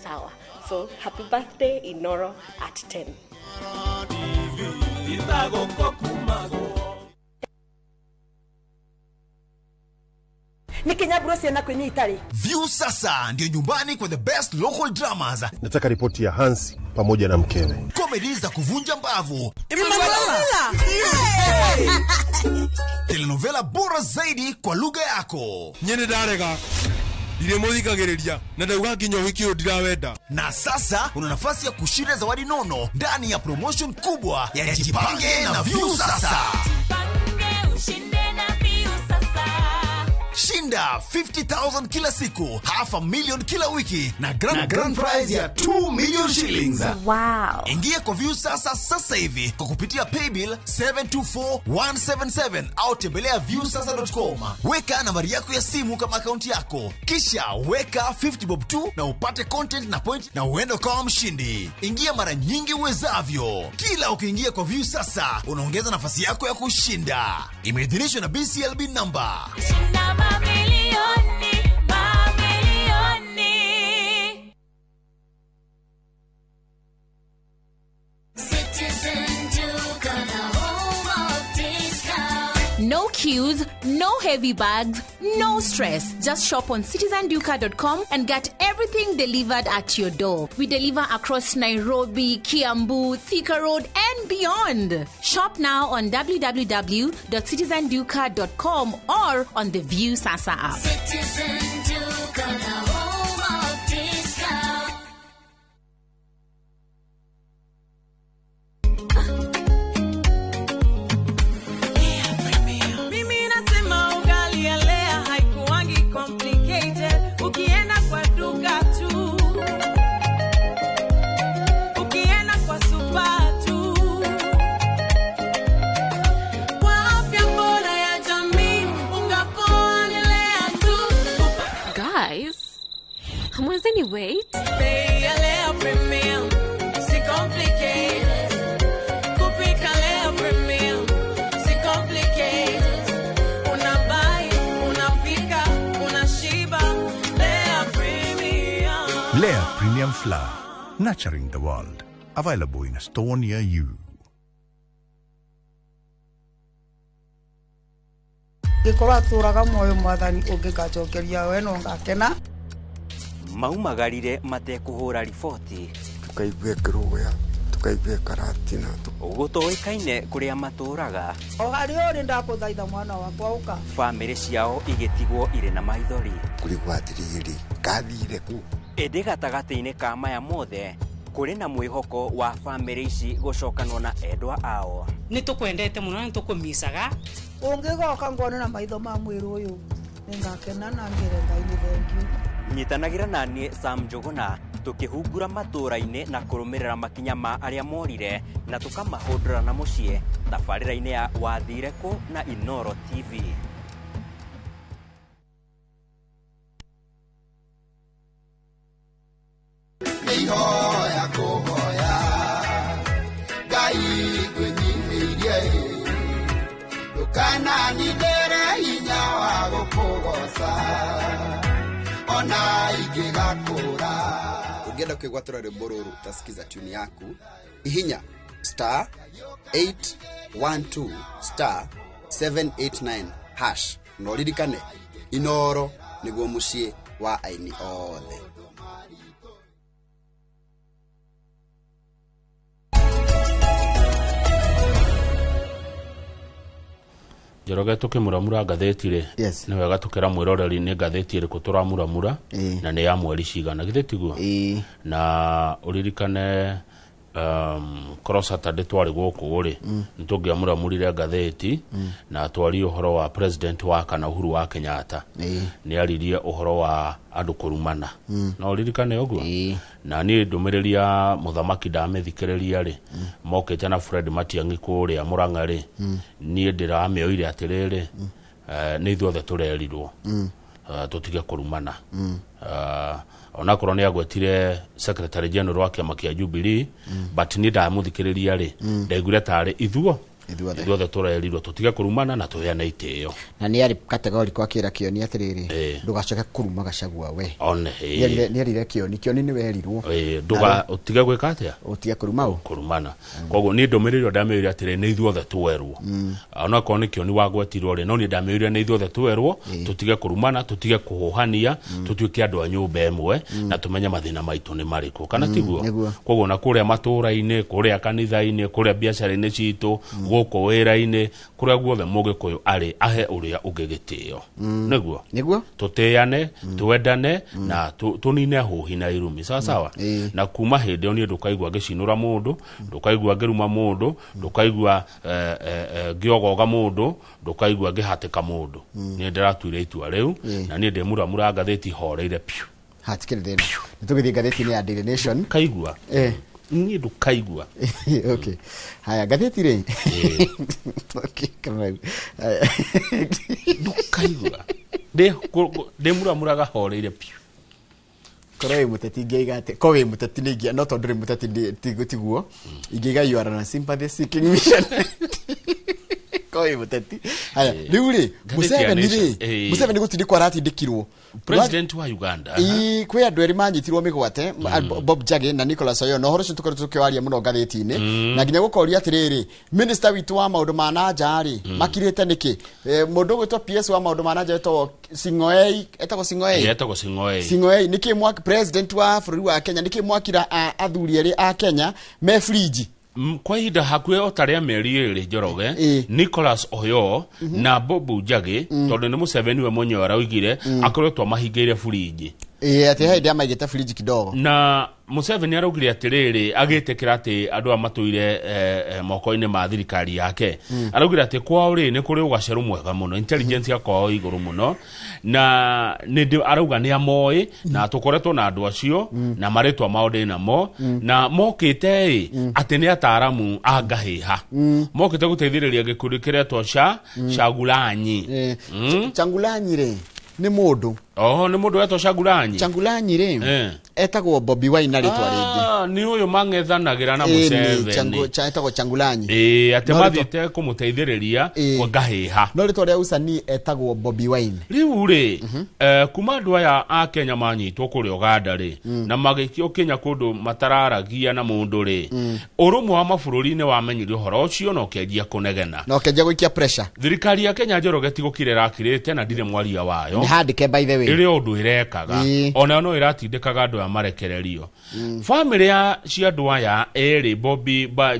sawa. So happy birthday Inoro at 10. Nĩ kinyamburo ciana kwĩ itarĩ. View sasa ndio nyumbani kwa the best local dramas, Nataka ripoti ya Hansi pamoja na mkewe. Comedy za kuvunja mbavu, telenovela bora zaidi kwa lugha yako. Nyene ndarega ndirĩmũthikagĩrĩria na ndauga nginya ũhiki ũyũ ndirawenda. Na sasa una nafasi ya kushinda zawadi nono ndani ya promotion kubwa ya Jipange na View Sasa. Ushinde na View Sasa. Shinda 50,000 kila siku, 500,000 kila wiki na grand prize ya 2 million shillings. Wow. Ingia kwa View Sasa sasa hivi kwa kupitia paybill 724177 au tembelea viewsasa.com. Weka nambari yako ya simu kama akaunti yako, kisha weka 50 bob tu na upate content na point na uende ukawa mshindi. Ingia mara nyingi uwezavyo. Kila ukiingia kwa View Sasa unaongeza nafasi yako ya kushinda. Imeidhinishwa na BCLB number. Shinda mamilioni, mamilioni. Citizen Duka, the home of discount. No queues, no heavy bags, no stress. Just shop on citizenduka.com and get everything delivered at your door. We deliver across Nairobi, Kiambu, Thika Road, and beyond. Shop now on www.citizenduka.com or on the View Sasa app. Citizen Duka, the home of discount. Mimi nasema ugali ya Lea haikuangi complicated. Ukienda kwa duka tu, ukienda kwa super tu. Kwa afya bora ya jamii, unga poa ni Lea tu. Guys, hamwezeni wait? Bei ya Lea Premium, si complicated. Kupika Lea Premium, si complicated. Unabuy, unapika, unashiba. Lea Premium. Lea Premium Flour, nurturing the world. Available in a store near you. Ngĩkorwo atũraga muoyo mwathani ũngĩgacokeria we no ngakena. Maumagarire matekũhũra riboti, tukaigua kĩrũya, tukaigua karatina. Gũtoĩkaine kũrĩa matũraga, O harĩa ũrĩ ndakũthaitha mwana wakwa ũka. Bamĩrĩ ciao igĩtigwo irĩ na maithori. Kũrigwo atĩrĩrĩ, kathire kũ? Ĩndĩ gatagatĩ-inĩ ka maya mothe kũrĩ na mwĩhoko wa bamĩrĩ ici gũcokanwo na endwa ao. Nĩ tũkwendete mũno na nĩ tũkũmicaga. Ũngĩgoka ngone na maitho ma mwĩrĩ ũyũ nĩngakena na ngĩre Ngai nĩ thengiũ. Nyitanagĩra na niĩ Sam Njũgũna tũkĩhungura matũũra-inĩ na kũrũmĩrĩra makinya ma arĩa morire na tũkamahũndũra na mũciĩ tabarĩra-inĩ ya Wathire Kũ na Inoro TV. Nĩihoya kũhoya Ngai ngwĩnyihĩirie, ndũkananyitĩre hinya wa gũkũgoca ona ingĩgakũra. Ũngĩenda kwĩgwatĩra rwĩmbo rũrũ utasikiza tune yaku, ihinya star 812 star 789 hash na ũririkane Inoro nĩguo mũciĩ wa aini othe. Njoroge tũkĩmuramura ngathĩti rĩ, nĩ wega tũkĩra mwĩroreri nĩ ngathĩti ĩrĩkũ tũramuramura na nĩ ya mweri cigana, githĩ tiguo? Na ũririkane Korwo Saturday twarĩ gũkũ rĩ, nĩ tũngĩamũramũrire ngathĩti na twarie ũhoro wa president wa kana Uhuru wa Kenyatta. Nĩ aririe ũhoro wa andũ kũrumana. No ririkane ũguo. Na niĩ ndũmĩrĩri ya mũthamaki ndamĩthikĩrĩria rĩ, mokĩte na Fred Matiang'i kũrĩa Mũrang'a rĩ, niĩ ndĩramĩoire atĩrĩrĩ, nĩ ithuothe tũrerirwo tũtige kũrumana. Onakorwo nĩ agwetire secretary general wa kĩama kĩa Jubilee, but niĩ ndamũthikĩrĩria rĩ, ndaiguire tarĩ ithuo ithuothe ithuothe tũrerirwo tũtige kũrumana na tũheane itĩo. Na nĩ arĩ categorical akĩra Kĩoni atĩrĩrĩ, ndũgacoke kũruma Gachagua we. One. Nĩerire Kĩoni, Kĩoni nĩ werirwo. Ndũga ũtige gwĩka atĩa? Ũtige kũruma ũ? Kũrumana. Koguo niĩ ndũmĩrĩri ĩyo ndamĩoire atĩrĩ, nĩ ithuothe twerwo. Onakorwo nĩ Kĩoni wagwetirwo rĩ, no niĩ ndamĩoire nĩ ithuothe twerwo tũtige kũrumana, tũtige kũhũhania, tũtuĩke andũ a nyũmba ĩmwe na tũmenye mathĩna maitũ nĩ marĩkũ, kana tiguo? Nĩguo. Koguo na kũrĩa matũũra-inĩ, kũrĩa kanitha-inĩ, kũrĩa biacara-inĩ citũ, gũkũ wĩra-inĩ, kũrĩa guothe mũgĩkũyũ arĩ, ahe ũrĩa ũngĩ gĩtĩo. Nĩguo. Nĩguo. Tũtĩane, twendane na tũnine hũhi na irumi, sawa sawa. Na kuma hĩndĩ ĩyo niĩ ndũkaigua ngĩcinũra mũndũ, ndũkaigua ngĩruma mũndũ, ndũkaigua ngĩogoga mũndũ, ndũkaigua ngĩhatĩka mũndũ. Niĩ ndĩratuire itua rĩu na niĩ ndĩmuramura ngathĩti horeire piũ. Hatikĩrĩ thĩna, nĩ tũgĩthiĩ ngathĩti-inĩ ya Daily Nation. Kaigua. Niĩ ndũkaigua. Okay, haya, ngathĩti rĩ. Okay, Kamau. Haya. Ndũkaigua ndĩmuramuraga horeire piũ. Korwo wĩ mũteti ingĩiga atĩ, korwo wĩ mũteti nĩ ingĩa, no tondũ ndũrĩ mũteti tiguo ingĩiga you are on a sympathy seeking mission, korwo wĩ mũteti. Haya, rĩu rĩ, Ngathĩti ya Museveni Nation. rĩ, Museveni gũtindĩkwo aratindĩkirwo. President wa Uganda. Ii, kwĩ andũ erĩ manyitirwo mĩgwate, Bob Njagi na Nicholas Oyo, na ũhoro ũcio tũkoretwo tũkĩwaria mũno ngathĩti-inĩ na nginya gũkoria atĩrĩrĩ, minister witũ wa maũndũ ma nanja rĩ, makirĩte nĩkĩ? Mũndũ ũgwĩtwo PS wa maũndũ ma nanja etagwo Sing'oei, etagwo Sing'oei. Etagwo Sing'oei. Sing'oei, nĩkĩ mwaki president wa bũrũri wa Kenya, nĩkĩ mwakira athuri erĩ a Kenya me fridge? Kwa ihinda hakuhĩ o ta rĩa mĩeri 2, Njoroge, Nicholas Oyo na Bob Njagi, tondũ nĩ Museveni we mwenyewe araugire akoretwo amahingĩire burinji. Ĩĩ, atĩ hĩndĩ amaigĩte fridge kidogo. Na Museveni araugire atĩrĩrĩ, agĩtĩkĩra atĩ andũ aya matũire moko-inĩ ma thirikari yake, araugire atĩ kwao rĩ, nĩ kũrĩ ũgacerũ mwega mũno, intelligence ya kwao igũrũ mũno, na nĩ arauga nĩ amoĩ na tũkoretwo na andũ acio na marĩtwa mao ndĩ namo, na mokĩte ĩ atĩ nĩ ataramu a ngahĩha, mokĩte gũteithĩrĩria gĩkundi kĩretwo ca Chagulanyi. Changulanyi rĩ, nĩ mũndũ. Oho, nĩ mũndũ wetwo Chagulanyi. Changulanyi rĩ, etagwo Bobi Wine na rĩtwa rĩngĩ. Ah, nĩ ũyũ mang'ethanagĩra na Ĩĩ, nĩ Museveni. Etagwo Changulanyi. Ĩĩ, atĩ No mathiĩte kũmũteithĩrĩria kwa ngahĩha. No rĩtwa rĩa usanii etagwo Bobi Wine. Rĩu rĩ, kuma andũ aya a Kenya manyitwo kũrĩa Uganda rĩ, na magĩikio Kenya kũndũ matararagia na mũndũ rĩ, ũrũmwe wa mabũrũri nĩ wamenyire ũhoro ũcio na ũkĩanjia kũnegena. Na ũkĩanjia gũikia pressure. Thirikari ya Kenya, Njoroge, ti gũkira ĩrakirĩte na ndirĩ mwaria wayo. Nĩ handĩke, by the way. Ĩrĩ o ũndũ ĩrekaga. Onayo no ĩratindĩkaga andũ aya marekererio. Bamĩrĩ ya cia andũ aya erĩ,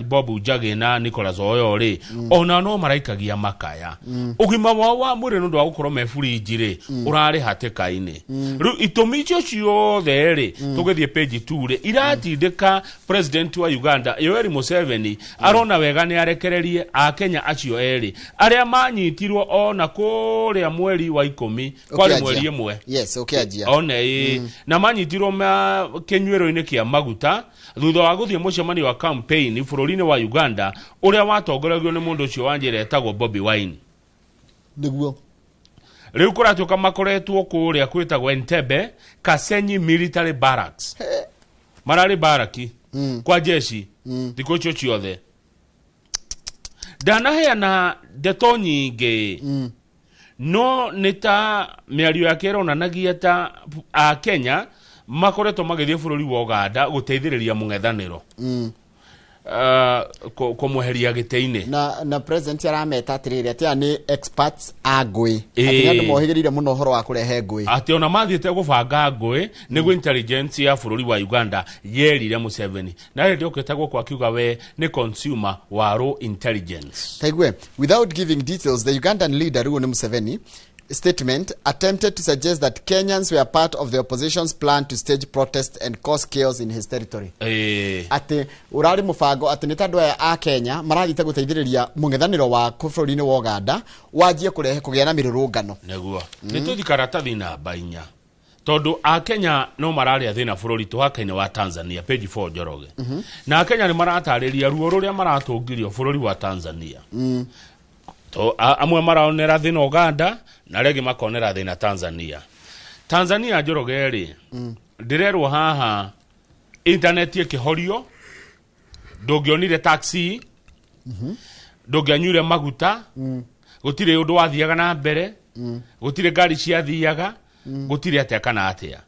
Bob Njagi na Nicholas Oyo rĩ, ona no maraikagia makaya. Ũgima wao wa mwĩrĩ nĩ ũndũ wa gũkorwo me burinji rĩ, ũrarĩ hatĩka-inĩ. Rĩu itũmi icio ciothe rĩ, tũgĩthiĩ page 2 rĩ, iratindĩka president wa Uganda Yoweri Museveni arona wega nĩ arekererie akenya acio erĩ arĩa manyitirwo ona kũrĩa mweri wa 10, kwarĩ Ũkĩanjia. mweri 1. Yes, ũkĩanjia. One ĩ, na manyitirwo ma kĩnyuĩro-inĩ kĩa maguta thutha wa gũthiĩ mũcemanio wa campaign bũrũri-inĩ wa Uganda ũrĩa watongoragio nĩ mũndũ ũcio wa njĩra etagwo Bobi Wine. Nĩguo. Rĩu kũratuĩka makoretwo kũrĩa kwĩtagwo Entebbe Kasenyi military barracks, mararĩ baraki kwa jeshi thikũ icio ciothe. Ndanaheana ndeto nyingĩ, no nĩ ta mĩario yake ĩronanagia ta akenya makoretwo magĩthiĩ bũrũri wa Uganda gũteithĩrĩria mũng'ethanĩro kũmweheria gĩtĩ-inĩ. Na president arameta atĩrĩrĩ, atĩ aya nĩ experts a ngũĩ, atĩ nĩ andũ mohĩgĩrĩire mũno ũhoro wa kũrehe ngũĩ. Atĩ ona mathiĩte gũbanga ngũĩ, nĩguo intelligence ya bũrũri wa Uganda yerire Museveni, na hĩndĩ okĩte gũkũ akiuga we nĩ consumer wa raw intelligence. Taigue, without giving details, the Ugandan leader, rĩu nĩ Museveni, Statement attempted to suggest that Kenyans were part of the opposition's plan to stage protest and cause chaos in his territory. Atĩ ũrarĩ mũbango atĩ nĩ ta andũ aya a Kenya marathiĩte gũteithĩrĩria mũng'ethanĩro wa bũrũri-inĩ wa Uganda wanjie kũrehe kũgĩa na mĩrũrũngano. Nĩguo nĩ tũthi karatathi namba 4, tondũ akenya no mararĩa thĩna bũrũri tũhaka-inĩ wa Tanzania, page 4, Njoroge. Na akenya nĩ maratarĩria ruo rũrĩa maratũngirio bũrũri wa Tanzania. To amwe maraonera thĩna Uganda na arĩa angĩ makonera thĩna Tanzania. Tanzania, Njoroge rĩ, ndĩrerwo haha intaneti ĩkĩhorio, ndũngĩonire taxi, ndũngĩanyuire maguta, gũtirĩ ũndũ wathiaga na mbere, gũtirĩ ngari ciathiaga, gũtirĩ atĩa kana atĩa.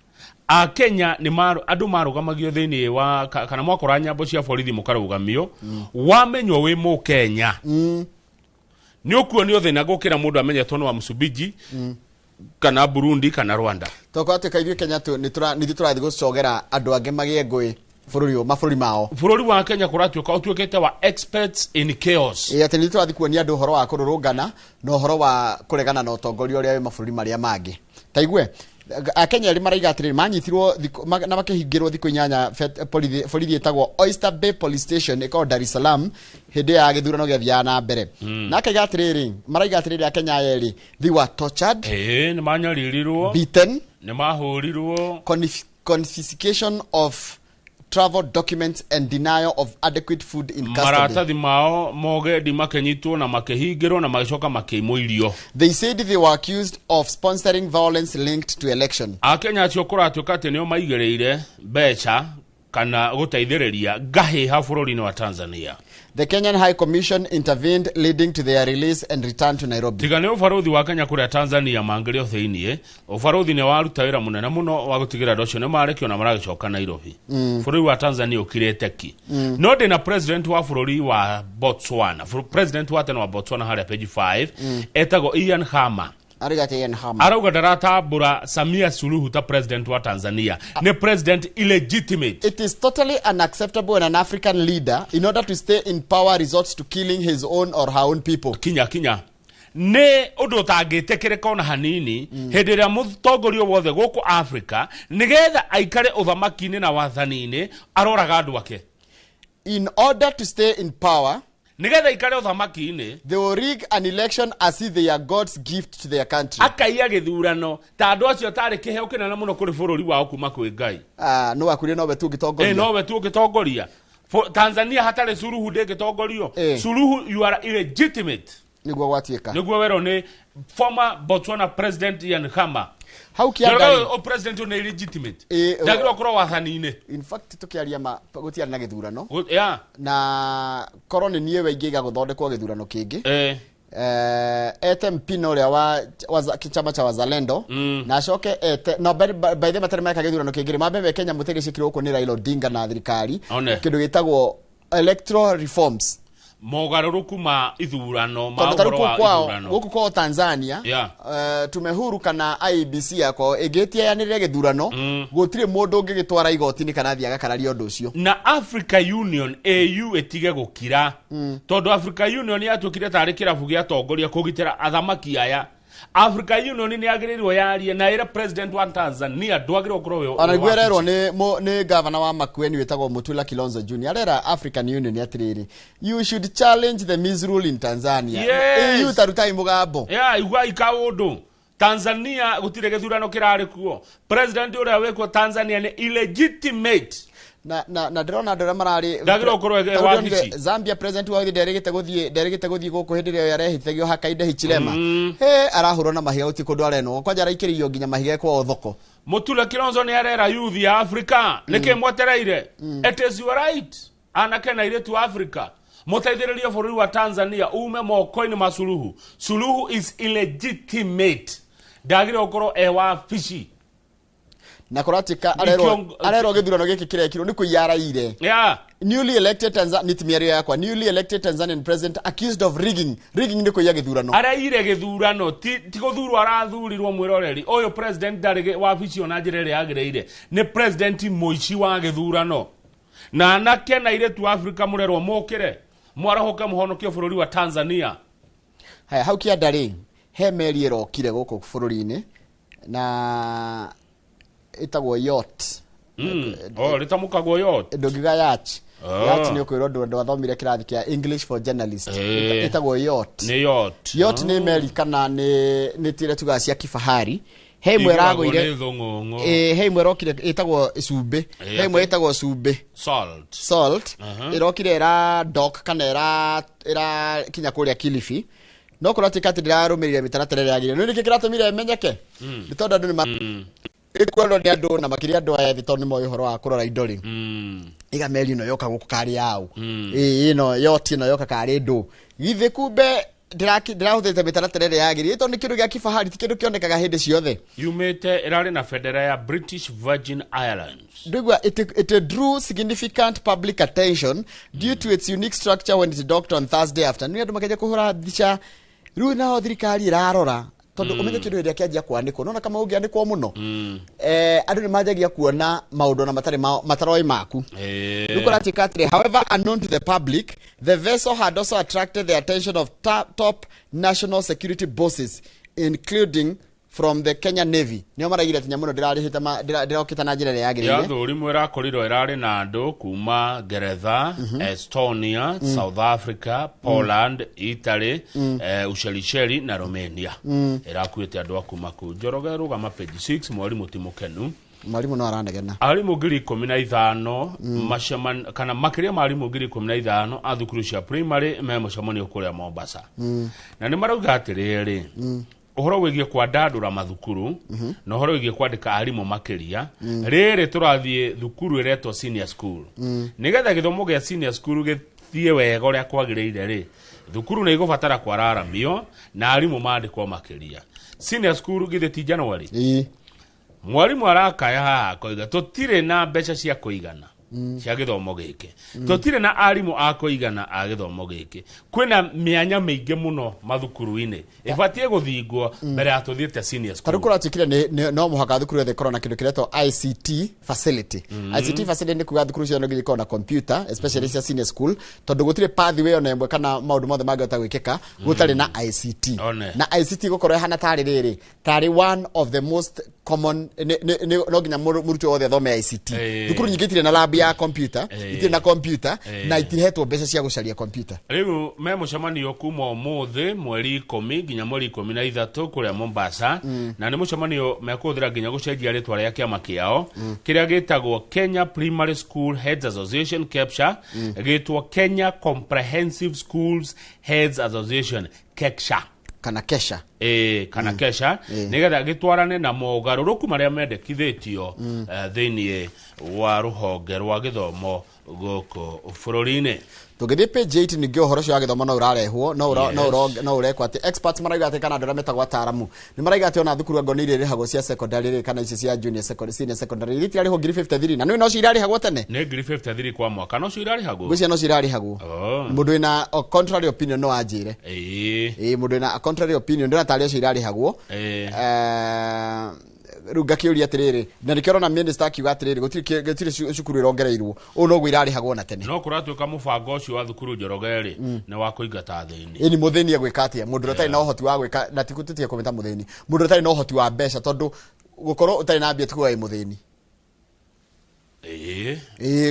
Akenya nĩ andũ marũgamagio thĩinĩ wa kana mwakora nyambo cia borithi mũkarũgamio, wamenywo wĩ mũkenya nĩ ũkuonio thĩna gũkĩra mũndũ amenyetwo nĩ wa Msumbiji kana Burundi kana Rwanda. Tokorwo atĩ kaithuĩ Kenya nĩ ithuĩ tũrathiĩ gũcogera andũ angĩ magĩe ngũĩ bũrũri ũyũ, mabũrũri mao. Bũrũri wa Kenya kũratuĩka ũtuĩkĩte wa experts in chaos. Ĩ, atĩ nĩ ithuĩ tũrathiĩ kuonia andũ ũhoro wa kũrũrũngana na ũhoro wa kũregana na ũtongoria ũrĩa wĩ mabũrũri marĩa mangĩ. Ta igue akenya erĩ maraiga atĩrĩrĩ, manyitirwo na makĩhingĩrwo thikũ 8 borithi ĩtagwo Oyster Bay Police Station ĩkoragwo Dar es Salaam hĩndĩ ya gĩthurano gĩathiaga na mbere. Na akaiga atĩrĩrĩ, maraiga atĩrĩrĩ, akenya aya erĩ, they were tortured, Ĩĩ, nĩ manyaririrwo, beaten, nĩ mahũrirwo, confiscation of travel documents and denial of adequate food in custody. Maratathi mao mogendi makĩnyitwo na makĩhingĩrwo na magĩcoka makĩimwo irio. They said they were accused of sponsoring violence linked to election. Akenya acio kũratuĩka atĩ nĩo maigĩrĩire mbeca kana gũteithĩrĩria ngahĩha bũrũri-inĩ wa Tanzania. The Kenyan High Commission intervened, leading to their release and return to Nairobi. Tiga nĩ ũbarũthi wa Kenya kũrĩa Tanzania mangĩrĩ o thĩiniĩ, ũbarũthi nĩ waruta wĩra mũnene mũno wa gũtigĩrĩra andũ acio nĩ marekio na maragĩcoka Nairobi. Bũrũri wa Tanzania ũkirĩte ki. No ndĩna president wa bũrũri wa Botswana, president wa tene wa Botswana harĩa page 5, etagwo Ian Khama. Arigate Ian Khama. Arauga ndaratambũra Samia Suluhu ta president wa Tanzania, nĩ president illegitimate. It is totally unacceptable when an African leader, in order to stay in power, resorts to killing his own or her own people. Kinya kinya nĩ ũndũ ũtangĩtĩkĩrĩka ona hanini, hĩndĩ ĩrĩa mũtongoria wothe gũkũ Africa nĩgetha aikare ũthamaki-inĩ na wathani-inĩ aroraga andũ ake. In order to stay in power, nĩgetha aikare ũthamaki-inĩ, they will rig an election as if they are God's gift to their country. Akaiya gĩthurano ta andũ acio tarĩ kĩheo kĩnene mũno kũrĩ bũrũri wao kuma kwĩ Ngai. Ah, no wakurie nowe tu ũngĩtongoria. Nowe tu ũngĩtongoria. Tanzania hatarĩ Suluhu ndĩngĩtongorio. Suluhu, you are illegitimate. Nĩguo gwatuĩka. Nĩguo werwo nĩ former Botswana president Ian Khama. Hau kĩanda o president nĩ illegitimate, ndagĩrĩirwo gũkorwo wathani-inĩ. In fact, tukiaria ma gũtiarĩ na gĩthurano. Na korwo nĩ niĩ we ingĩiga gũthondekwo gĩthurano kĩngĩ. Ete mpina ũrĩa wa chama cha Wazalendo na acoke ete no by the matarĩ meka gĩthurano kĩngĩ rĩ, mambe meke nyamũ ta iria ciĩkirwo gũkũ nĩ Raila Odinga na thirikari. One. Kĩndũ gĩtagwo electoral reforms. Mogarũrũku ma ithurano ma tondũ ta rĩu ũhoro wa kũu kwao ithurano. Gũkũ kwao Tanzania, tume huru kana IEBC yakwa ĩngĩtia yanĩrĩre gĩthurano, gũtirĩ mũndũ ũngĩgĩtwara igoti-inĩ kana athiĩ agakararia ũndũ ũcio. Na Africa Union, AU, ĩtige gũkira, tondũ Africa Union yatuĩkire tarĩ kĩrabu gĩa atongoria kũgitĩra athamaki aya. Africa Union nĩ yagĩrĩirwo yarie na ĩre president wa Tanzania ndwagĩrĩirwo gũkorwo Ona wĩ niguo ererwo wabici. nĩ gavana wa Makueni wĩtagwo Mutula Kilonzo Junior, arera African Union atĩrĩrĩ, you should challenge the misrule in Tanzania. Yes. AU tarutai mũgambo. Ya igua ikaũndũ Tanzania gũtirĩ gĩthurano kĩrarĩ kuo, president ũrĩa wĩkuo Tanzania nĩ illegitimate. Na ndĩrona andũ arĩa mararĩ Ndagĩrĩirwo gũkorwo Ta rĩu ndĩronire wabici. Zambia president wa nderĩgĩte gũthiĩ gũkũ hĩndĩ ĩrĩa arehithagio Hakainde Hichilema. He arahũrwo na mahiga, gũtirĩ kũndũ arenwo kwanja, araikĩrĩirio nginya mahiga kwao thoko. Mutula Kilonzo nĩ arera youth ya Africa, nĩkĩ mwetereire? It is your right, anake na airĩtu a Africa, mũteithĩrĩrie bũrũri wa Tanzania ume moko-inĩ ma Suluhu. Suluhu is illegitimate, ndagĩrĩirwo gũkorwo e wabici. Na kũratuĩka arerwo arerwo gĩthurano gĩkĩ kĩrekirwo nĩ kũiya araire. Newly elected Tanzania, nĩ mĩario yakwa, newly elected Tanzanian president accused of rigging. Rigging nĩ kũiya gĩthurano. Araire gĩthurano, ti gũthurwo arathurirwo. Mwĩroreri ũyũ, president ndarĩ wabici ona njĩra ĩrĩa yagĩrĩire, nĩ president mũici wa gĩthurano. Na anake na airĩtu a Afrika mũrerwo mũkĩre, mwarahũke, mũhonokie bũrũri wa Tanzania. Haya, hau kĩanda rĩ, He meri ĩrokire gũkũ bũrũri-inĩ na ĩtagwo yacht. Oh, rĩtamũkagwo yacht. Ndũngiuga yacht. Ah. Yacht nĩ ũkwĩrwo ndwathomire kĩrathi kĩa English for journalist. Ĩtagwo yacht. Nĩ yacht. Yacht nĩ meri kana nĩ tira tugaga cia kifahari. He imwe Igũragwo ĩragũire nĩ thũng'ũng'ũ. He imwe ĩrokire ĩtagwo cumbĩ. He imwe ĩtagwo cumbĩ. Salt. Salt. Ĩrokire ĩra dock kana ĩra kinya kũrĩa Kilifi. No kũratuĩka atĩ ndĩrarũmĩrĩire mĩtaratara ĩrĩa yagĩrĩire. Nĩ nĩkĩ kĩratũmire ĩmenyeke? Nĩ tondũ andũ nĩ ĩkuonwo nĩ andũ na makĩria andũ aya ethĩ tondũ nĩ moĩ ũhoro wa kũrora indo rĩ. Iga meri ĩno yoka gũkũ karĩ yaũ. Ĩĩ ĩno yacht ĩno yoka karĩ ndũ. Githĩ kumbe ndĩrahũthĩrĩte mĩtaratara ĩrĩa yagĩrĩire tondũ nĩ kĩndũ gĩa kifahari, ti kĩndũ kĩonekaga hĩndĩ ciothe. Yumĩte ĩrarĩ na bendera ya British Virgin Islands. Ndũigua it drew significant public attention due to its unique structure when it docked on Thursday afternoon. Andũ makĩanjia kũhũra mbica. Rĩu nao thirikari ĩrarora tondũ ũmenye kĩndũ hĩndĩ ĩrĩa kĩanjia kwanĩkwo, nona kama ũngĩanĩkwo mũno, andũ nĩ manjagia kuona maũndũ na matarĩ mataroĩ maku. Rĩu kũratuĩka atĩrĩ, however unknown to the public, the vessel had also attracted the attention of top national security bosses, including from the Kenya Navy. Nĩo maraigire atĩ nyamũ ĩno ndĩrarĩhĩte ndĩrokĩte na njĩra ĩrĩa yagĩrĩire. Ya thũrimũ ĩrakorirwo ĩrarĩ na andũ kuma Ngeretha, Estonia, South Africa, Poland, Italy, Ushelisheli na Romania. Ĩrakuĩte andũ a kuma kũu. Njoroge rũgama page 6, mwarimũ ti mũkenu. Mwarimũ no aranegena. Arimũ 15,000 maceman kana makĩria ma arimũ 15,000 a thukuru cia primary me mũcemanio kũrĩa Mombasa. Na nĩ marauga atĩrĩrĩ, ũhoro wĩgiĩ kwandandũra mathukuru na ũhoro wĩgiĩ kwandĩka arimũ makĩria, rĩrĩ tũrathiĩ thukuru ĩretwo senior school. Nĩgetha gĩthomo gĩa senior school gĩthiĩ wega ũrĩa kwagĩrĩire rĩ, thukuru nĩ igũbatara kwararamio na arimũ mandĩkwo makĩria. Senior school githĩ ti January? Mwarimũ arakaya haha akoiga tũtirĩ na mbeca cia kũigana cia gĩthomo gĩkĩ, tũtirĩ na arimũ a kũigana a gĩthomo gĩkĩ, kwĩna mĩanya mĩingĩ mũno mathukuru-inĩ ĩbatiĩ gũthingwo mbere ya tũthiĩte senior Ta rĩu school. kũratuĩkire no mũhaka thukuru yothe ĩkorwo na kĩndũ kĩretwo ICT facility. ICT facility nĩ kuga thukuru ciothe no nginya ikorwo na computer, especially cia senior school, tondũ gũtirĩ pathway ona ĩmwe kana maũndũ mothe mangĩhota gwĩkĩka gũtarĩ na ICT. Na ICT gũkorwo ĩhana tarĩ rĩrĩ, tarĩ one of the most common, no nginya mũrutwo wothe athome ICT. Thukuru nyingĩ itirĩ na lab ya computer, itirĩ na computer, na itihetwo mbeca cia gũcaria computer. Rĩu me mũcemanio kuma ũmũthĩ mweri 10 nginya mweri 13 kũrĩa Mombasa, na nĩ mũcemanio mekũhũthĩra nginya gũcenjia rĩtwa rĩa kĩama kĩao kĩrĩa gĩtagwo Kenya Primary School Heads Association KEPSHA, gĩtwo Kenya Comprehensive Schools Heads Association KEKSHA kana Kesha. Kana Kesha, nĩgetha gĩtwarane na mogarũrũku marĩa mendekithĩtio thĩinĩ wa rũhonge rwa gĩthomo gũkũ bũrũri-inĩ. Tũngĩthiĩ page 8 ningĩ ũhoro ũcio wa gĩthomo no ũrarehwo, no ũrekwo atĩ experts marauga atĩ kana andũ arĩa metagwo ataaramu nĩ marauga atĩ ona thukuru angorwo nĩ iria irĩhagwo cia secondary rĩ, kana ici cia junior secondary, senior secondary, iria itirarĩhwo ngiri 53, na nĩ no cio irarĩhagwo tene. Nĩ ngiri 53 kwa mwaka, no cio irarĩhagwo. Ngwĩciria no cio irarĩhagwo. Mũndũ wĩna a contrary opinion no anjĩre. Mũndũ wĩna a contrary opinion ndĩrona tarĩ ocio irarĩhagwo. Rĩu ngakĩũria atĩrĩrĩ, na nĩkĩo ũrona minister akiuga atĩrĩrĩ, gũtirĩ cukuru ĩrongereirwo, ũũ noguo irarĩhagwo na tene. No kũratuĩka mũbango ũcio wa thukuru Njoroge rĩ, nĩ wa kũingata athĩni. Ĩni mũthĩni egwĩka atĩa? Mũndũ ũrĩa ũtarĩ na ũhoti wa gwĩka, na ti tũtige kũmĩta mũthĩni, mũndũ ũtarĩ na ũhoti wa mbeca, tondũ gũkorwo ũtarĩ na mbia ti kuga wĩ mũthĩni.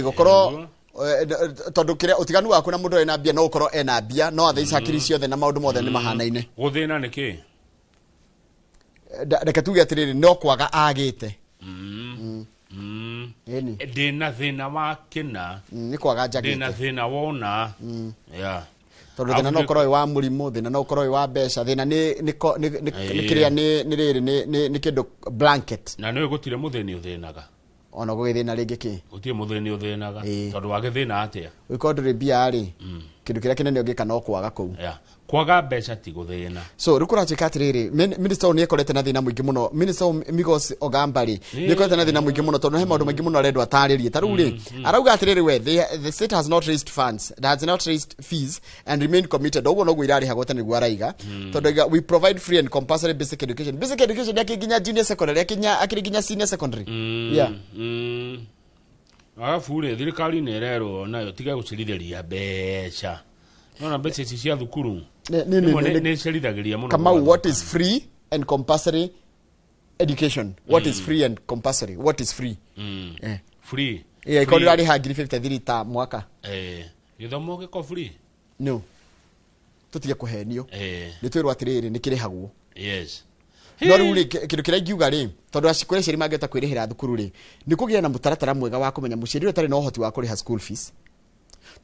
Gũkorwo tondũ kĩrĩa ũtiganu waku na mũndũ ũrĩ na mbia no ũkorwo ena mbia, no athaici hakiri ciothe na maũndũ mothe nĩ mahanaine. Gũthĩna nĩ kĩ? Reke tuge atĩrĩrĩ, no kwaga agĩte. Ĩni. Ndĩna thĩna wa kĩna. Nĩ kwaga njagĩte. Ndĩna thĩna wona. Tondũ thĩna no ũkorwo wĩ wa mũrimũ, thĩna no ũkorwo wĩ wa mbeca, thĩna nĩ kĩrĩa nĩ rĩrĩ, nĩ kĩndũ blanket. Na nĩũĩ gũtirĩ mũthĩni ũthĩnaga. Ona gũgĩthĩna rĩngĩ kĩ? Gũtirĩ mũthĩni ũthĩnaga. Tondũ wagĩthĩna atĩa? Ũngĩkorwo ndũrĩ mbia rĩ, kĩndũ kĩrĩa kĩnene ũngĩka no kwaga kũu. Kwaga mbeca ti gũthĩna. So rĩu kũratuĩka atĩrĩrĩ, minister ũyũ nĩekorete na thĩna mũingĩ mũno. Minister ũyũ Migos Ogamba rĩ, nĩekorete na thĩna mũingĩ mũno tondũ he maũndũ maingĩ mũno arendwo atarĩrie. Ta rĩu rĩ, arauga atĩrĩrĩ, we, the state has not raised funds, has not raised fees and remained committed. Ũguo noguo irarĩhagwo tene nĩguo araiga. Tondũ aiga, we provide free and compulsory basic education. Basic education akĩ nginya junior secondary, akĩrĩ nginya senior secondary. Arabu rĩ, thirikari nĩ ĩrerwo nayo tiga gũcirithĩria mbeca. Nona mbeca ici cia thukuru. Rĩmwe nĩ ĩcerithagĩria mũno. Kamau, what is free and compulsory education? What is free and compulsory? What is free? Free. Yeah, ikorwo ndĩrarĩha ngiri 53 ta mwaka. Gĩthomo gĩko free? No, tũtige kũhenio. Nĩ twĩrwo atĩrĩrĩ, nĩ kĩrĩhagwo. No rĩu rĩ, kĩndũ kĩrĩa ingiuga rĩ, tondũ kũrĩ aciari mangĩhota kwĩrĩhĩra thukuru rĩ, nĩ kũgĩa na mũtaratara mwega wa kũmenya mũciari ũrĩa ũtarĩ na ũhoti wa kũrĩha school fees.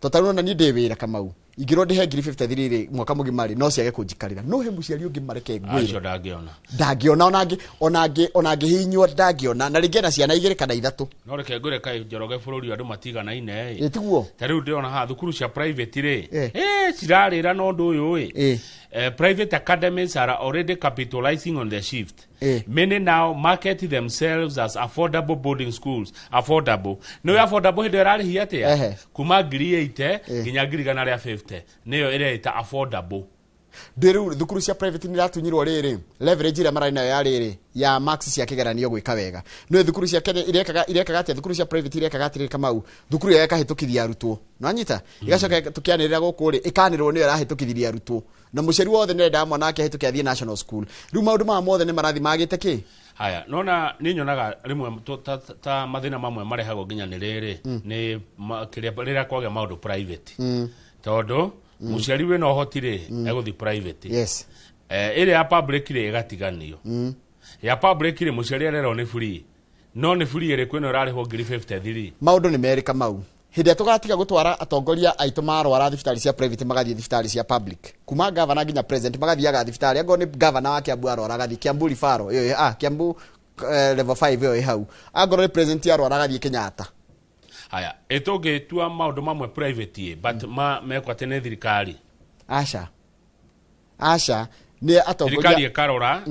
Tondũ ta rĩu ona niĩ ndĩ wĩra, Kamau, ingĩrwo ndĩhe ngiri 53 rĩ mwaka mũgima rĩ, no ciage kũnjikarĩra. No he mũciari ũngĩ, mareke ngwĩre, acio ndangĩona. Ndangĩona, ona angĩhihinywo ndangĩona, na rĩngĩ ena ciana igĩrĩ kana ithatũ. No reke ngwĩre, kaĩ Njoroge, bũrũri ũyũ andũ matiganaine ĩ. Ĩ tiguo? Ta rĩu ndĩrona haha thukuru cia private rĩ, cirarĩra na ũndũ ũyũ ĩ. Private academies are already capitalizing on the shift. Many now market themselves as affordable boarding schools. Affordable. Nĩ affordable hĩndĩ ĩyo ĩrarĩhia atĩa? Kuma ngiri 80 nginya ngiri 150 nĩyo ĩreĩta affordable. Ndĩ rĩu thukuru cia private nĩ iratunyirwo rĩrĩ leverage ĩrĩa mararĩ nayo ya rĩrĩ ya marks cia kĩgeranio gwĩka wega. Nĩ thukuru cia Kenya irekaga atĩa? Thukuru cia private irekaga atĩrĩrĩ, Kamau, thukuru ĩyo ĩkahĩtũkithia arutwo, nĩwanyita, ĩgacoka tũkĩanĩrĩra gũkũ rĩ, ĩkanĩrĩrwo nĩyo ĩrahĩtũkithirie arutwo, na mũciari wothe nĩ mwana wake ahĩtũke athiĩ national school. Rĩu maũndũ maya mothe nĩ marathi magĩte kĩ. Haya, nona nĩ nyonaga rĩmwe ta mathĩna mamwe marehagwo nginya nĩ rĩrĩ, nĩ kĩrĩa rĩrĩa kwagĩa maũndũ private, tondũ mũciari wĩna ũhoti rĩ, egũthiĩ private. Ĩrĩa ya public rĩ, ĩgatiganio. Ya public rĩ, mũciari arerwo nĩ free, no nĩ free ĩrĩkũ ĩno ĩrarĩhwo ngiri 53? Maũndũ nĩ merĩ, Kamau. Hĩndĩ ĩrĩa tũgatiga gũtwara atongoria aitũ marwara thibitarĩ cia private magathiĩ thibitarĩ cia public, kuma gavana nginya president magathiaga thibitarĩ, angorwo nĩ gavana wa Kiambu arwara agathiĩ Kiambu referral ĩyo, Kiambu level 5 ĩyo ĩ hau, angorwo nĩ president arwara agathiĩ Kenyatta. Haya, ĩtũngĩtua maũndũ mamwe private ĩ, but ma mekwo atĩ nĩ thirikari? Aca, aca, nĩ atongoria. Thirikari ĩkarora,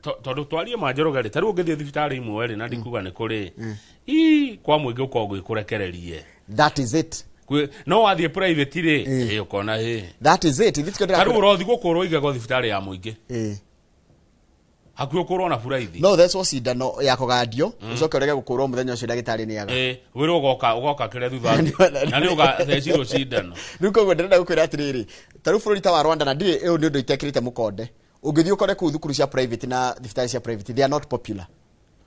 tondũ twarie ma, Njoroge rĩ, ta rĩu ũngĩthiĩ thibitarĩ imwe rĩ, na ndikuga nĩ kũrĩ ii kwa mũingĩ ũkoragwo gwĩkũrekererie. That is it. No wathiĩ private rĩ, ĩ ũkona ĩ. That is it. Ithuĩ Ta rĩu ũrothi gũkũrwo igego thibitarĩ ya mũingĩ, hakuhĩ ũkũrwo na buraithi. No ũthecwo cindano ya kũgandio, ũcoke ũrege gũkũrwo mũthenya ũcio, ndagĩtarĩ nĩ aga. Ĩ, wĩrwo ũgoka kĩrĩa thutha na nĩ ũgathecirwo cindano. Rĩu koguo ndĩrenda gũkwĩra atĩrĩrĩ, ta rĩu bũrũri ta wa Rwanda, na ndirĩ, ũyũ nĩ ũndũ itekĩrĩte mũkonde, ũngĩthiĩ ũkore kũu thukuru cia private na thibitarĩ cia private, they are not popular.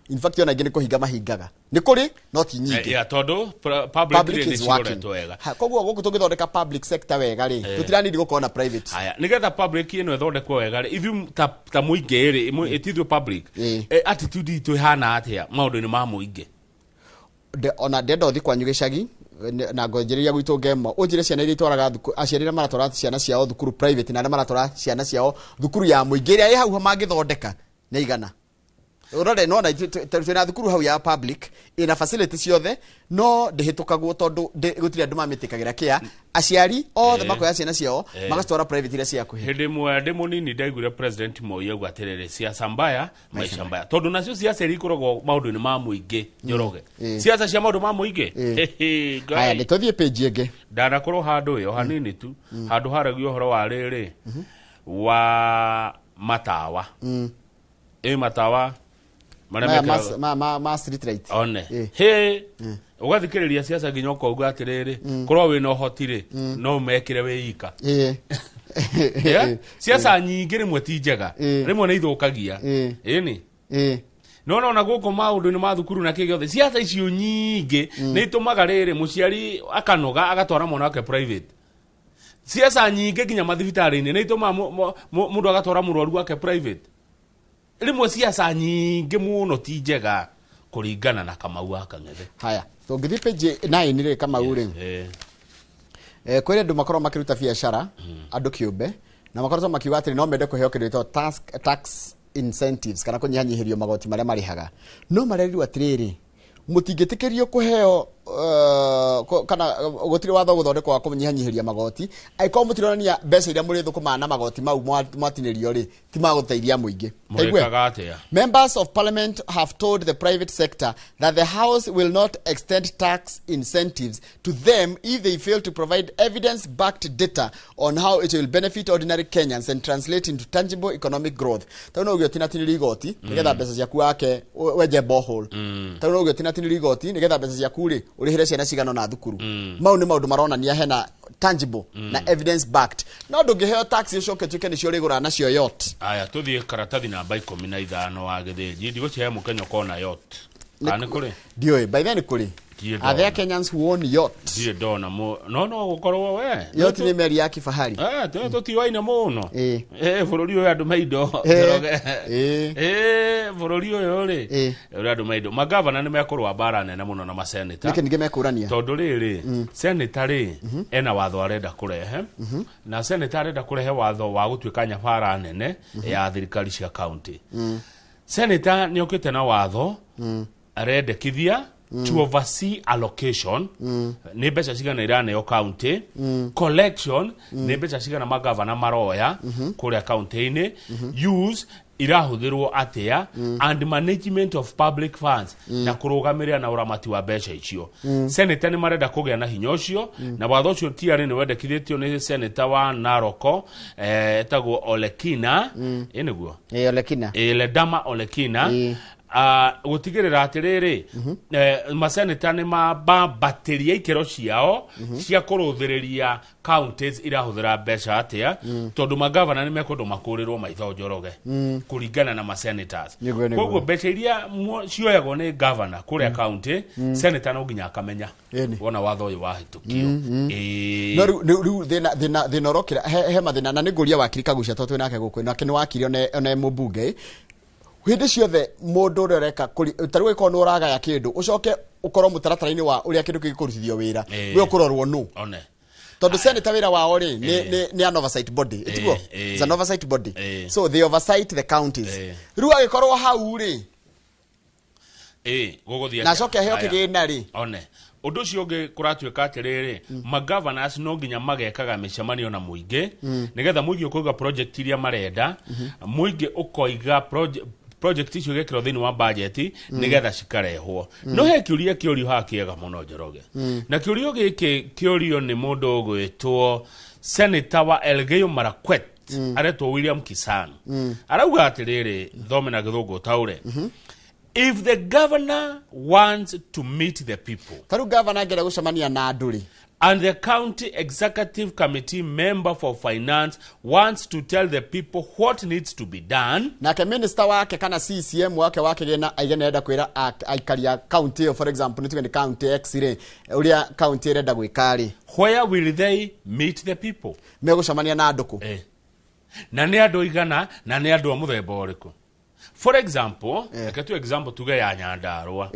In fact, ona ingĩ nĩ kũhinga mahingaga. Nĩ kũrĩ, no ti nyingĩ. Ya, tondũ public Public rĩ nĩ is working. ciroretwo wega. Ha, koguo gũkũ tũngĩthondeka public sector wega rĩ, tũtiranidi gũkorwo na private. Haya, nigetha public ĩno ĩthondekwo wega rĩ, ithuĩ ta mũingĩ rĩ, ĩtithuĩ public, attitude itũ ĩhana atĩa maũndũ-inĩ ma mũingĩ? Ona ndenda ũthi kwanyu gĩcagi na ngonjĩrĩria gwitũ ngemo, ũnjĩre ciana iria itwaraga thukuru, aciari arĩa maratwara ciana ciao thukuru private na arĩa maratwara ciana ciao thukuru ya mũingĩ ĩrĩa ĩ hau mangĩthondeka nĩ igana. Ũrore nona twĩna thukuru hau ya public ĩna facility ciothe, no ndĩhĩtũkagwo tondũ gũtirĩ andũ mamĩtĩkagĩra kĩa aciari othe makoya ciana ciao magacitwara private iria cia hakuhĩ. Hĩndĩ ĩmwe ndĩ mũnini ndaiguire President Moi auga atĩrĩrĩ, "Siasa mbaya, maisha mbaya," tondũ nacio siasa iria ikoragwo maũndũ-inĩ ma mũingĩ, Njoroge, siasa cia maũndũ ma mũingĩ. Hehe, Ngai. Haya, nĩ tũthiĩ page ĩngĩ. Ndanakorwo handũ ĩyo hanini tu, handũ haragio ũhoro wa rĩrĩ wa matawa, ĩ matawa marĩa Maya mekĩragwo ma street light. One he ũgathikĩrĩria siasa nginya ũkauga atĩrĩrĩ, korwo wĩna ũhoti rĩ, no mekĩre wĩ ika. Yeah? Siasa nyingĩ rĩmwe ti njega, rĩmwe nĩ ithũkagia. Ĩni no nona gũkũ maũndũ-inĩ ma thukuru na kĩ gĩothe, siasa icio nyingĩ nĩ itũmaga rĩrĩ mũciari akanoga agatwara mwana wake private. Siasa nyingĩ nginya mathibitarĩ-inĩ nĩ itũmaga mũndũ agatwara mũrwaru wake private. Rĩmwe siasa nyingĩ mũno ti njega, kũringana na Kamau wa Kang'ethe. Haya, tũngĩthiĩ page 9 rĩ, Kamau rĩ, kwĩrĩ andũ makorwo makĩruta biacara, andũ kĩũmbe, na makoretwo makiuga atĩrĩ, no mende kũheo kĩndũ gĩtagwo tax incentives kana kũnyihanyihĩrio magoti marĩa marĩhaga, no marerirwo atĩrĩrĩ, mũtingĩtĩkĩrio kũheo kana gũtirĩ watho gũthondekwo wa kũnyihanyihĩria magoti angĩkorwo mũtironania mbeca iria mũrĩthũkũmaga na magoti mau mwatinĩrio rĩ ti magũteithia mũingĩ. Taigua. Mũrĩkaga atĩa? Members of Parliament have told the private sector that the House will not extend tax incentives to them if they fail to provide evidence backed data on how it will benefit ordinary Kenyans and translate into tangible economic growth. Tondũ no uge ũtinatinĩrio igoti nĩgetha mbeca ciaku wake wenje borehole. Tondũ no uge ũtinatinĩrio igoti nĩgetha mbeca ciaku rĩ Ũrĩhĩre ciana cigana na thukuru. Mau nĩ maũndũ maronania hena tangible na evidence backed, no ndũngĩheo tax ũcoke tuĩke nĩcio ũrĩgũraga nacio yacht. Aya, tũthiĩ karatathi namba 15 wa gĩthĩnji. Ndigũcihe mũkenya ũkona yacht. Kana nĩ kũrĩ? Ndiũĩ, by then kũrĩ. Ndirĩ Are there ndona. Kenyans who own yacht? Ndirĩ ndona no gũkorwo we. Yacht nĩ meri ya kifahari. Eh, tũtiwaine mũno. Eh, bũrũri ũyũ andũ maindo. Njoroge. Eh, bũrũri ũyũ rĩ, ũrĩa andũ maindo, magavana nĩ mekũrũa mbara nene mũno na maseneta. Nĩkĩ ningĩ mekũrania? Tondũ rĩrĩ, seneta rĩ, ena watho arenda kũrehe, na seneta arenda kũrehe watho wa gũtuĩka nyabara nene ya thirikari cia county. Seneta nĩ okĩte na watho arendekithia to oversee allocation, nĩ mbeca cigana iraneo county, collection, nĩ mbeca cigana magavana maroya kũrĩa county-inĩ, use irahũthĩrwo atĩa, and management of public funds, na kũrũgamĩrĩra na ũramati wa mbeca icio. Senator nĩ marenda kũgĩa na hinya ũcio, na watho ũcio tiarĩ nĩ wendekithĩtio nĩ senator wa Naroko, etagwo Olekina, ĩ nĩguo? Ĩ, Olekina. Ĩ, Ledama Olekina. Gũtigĩrĩra atĩrĩrĩ, maseneta nĩ mabambatĩria ikĩro ciao cia kũrũthĩrĩria counties irahũthĩra mbeca atĩa, tondũ magavana nĩ mekwendwo makũrĩrwo maitho, Njoroge, kũringana na masenators. Nĩguo. Koguo mbeca iria cioyagwo nĩ gavana kũrĩa county, senator no nginya akamenya wona watho ũyũ wahĩtũkio. Ĩĩ. No rĩu thĩna ũrokĩra he mathĩna, na nĩ ngũria wakiri Kagucia, tondũ twĩ nake gũkũ, nake nĩ wakiri one mũmbunge. Hĩndĩ ciothe mũndũ ũrĩa ũreka ta rĩu ĩkorwo nĩ ũragaya kĩndũ, ũcoke ũkorwo mũtaratara-inĩ wa ũrĩa kĩndũ gĩkũrutithio wĩra, we ũkũrorwo nũ? One. Tondũ senator wĩra wao rĩ, nĩ an oversight body, ĩtiguo? It's an oversight body, so they oversight the counties. Rĩu agĩkorwo hau rĩ, Ĩ, gũgũthiĩ na atĩa? acoke aheo Aya. kĩgĩna rĩ. One, ũndũ ũcio ũngĩ kũratuĩka atĩrĩrĩ, magovernors no nginya magekaga mĩcemanio na mũingĩ, nĩgetha mũingĩ ũkoiga project iria marenda, mũingĩ ũkoiga project icio igekĩrwo thĩinĩ wa budget, nĩgetha cikarehwo. No he kĩũria kĩũrio haha kĩega mũno, Njoroge, na kĩũrio gĩkĩ kĩũrio nĩ mũndũ ũgwĩtwo senator wa Elgeyo Marakwet, aretwo William Kisang. Arauga atĩrĩrĩ, thome na gĩthũngũ taũre: if the governor wants to meet the people, Ta rĩu gavana angĩenda gũcemania na andũ rĩ, and the county executive committee member for finance wants to tell the people what needs to be done, nake minister wake kana CCM wake wa kĩgĩna aige nĩarenda kwĩra aikari a county ĩyo, for example nĩ tuge nĩ county X rĩ, ũrĩa county ĩrenda gwĩka rĩ, where will they meet the people? Megũcemania na andũ kũ? Eh. Na nĩ andũ igana, na nĩ andũ a mũthemba ũrĩkũ? For example, reke tu example tuge ya Nyandarũa.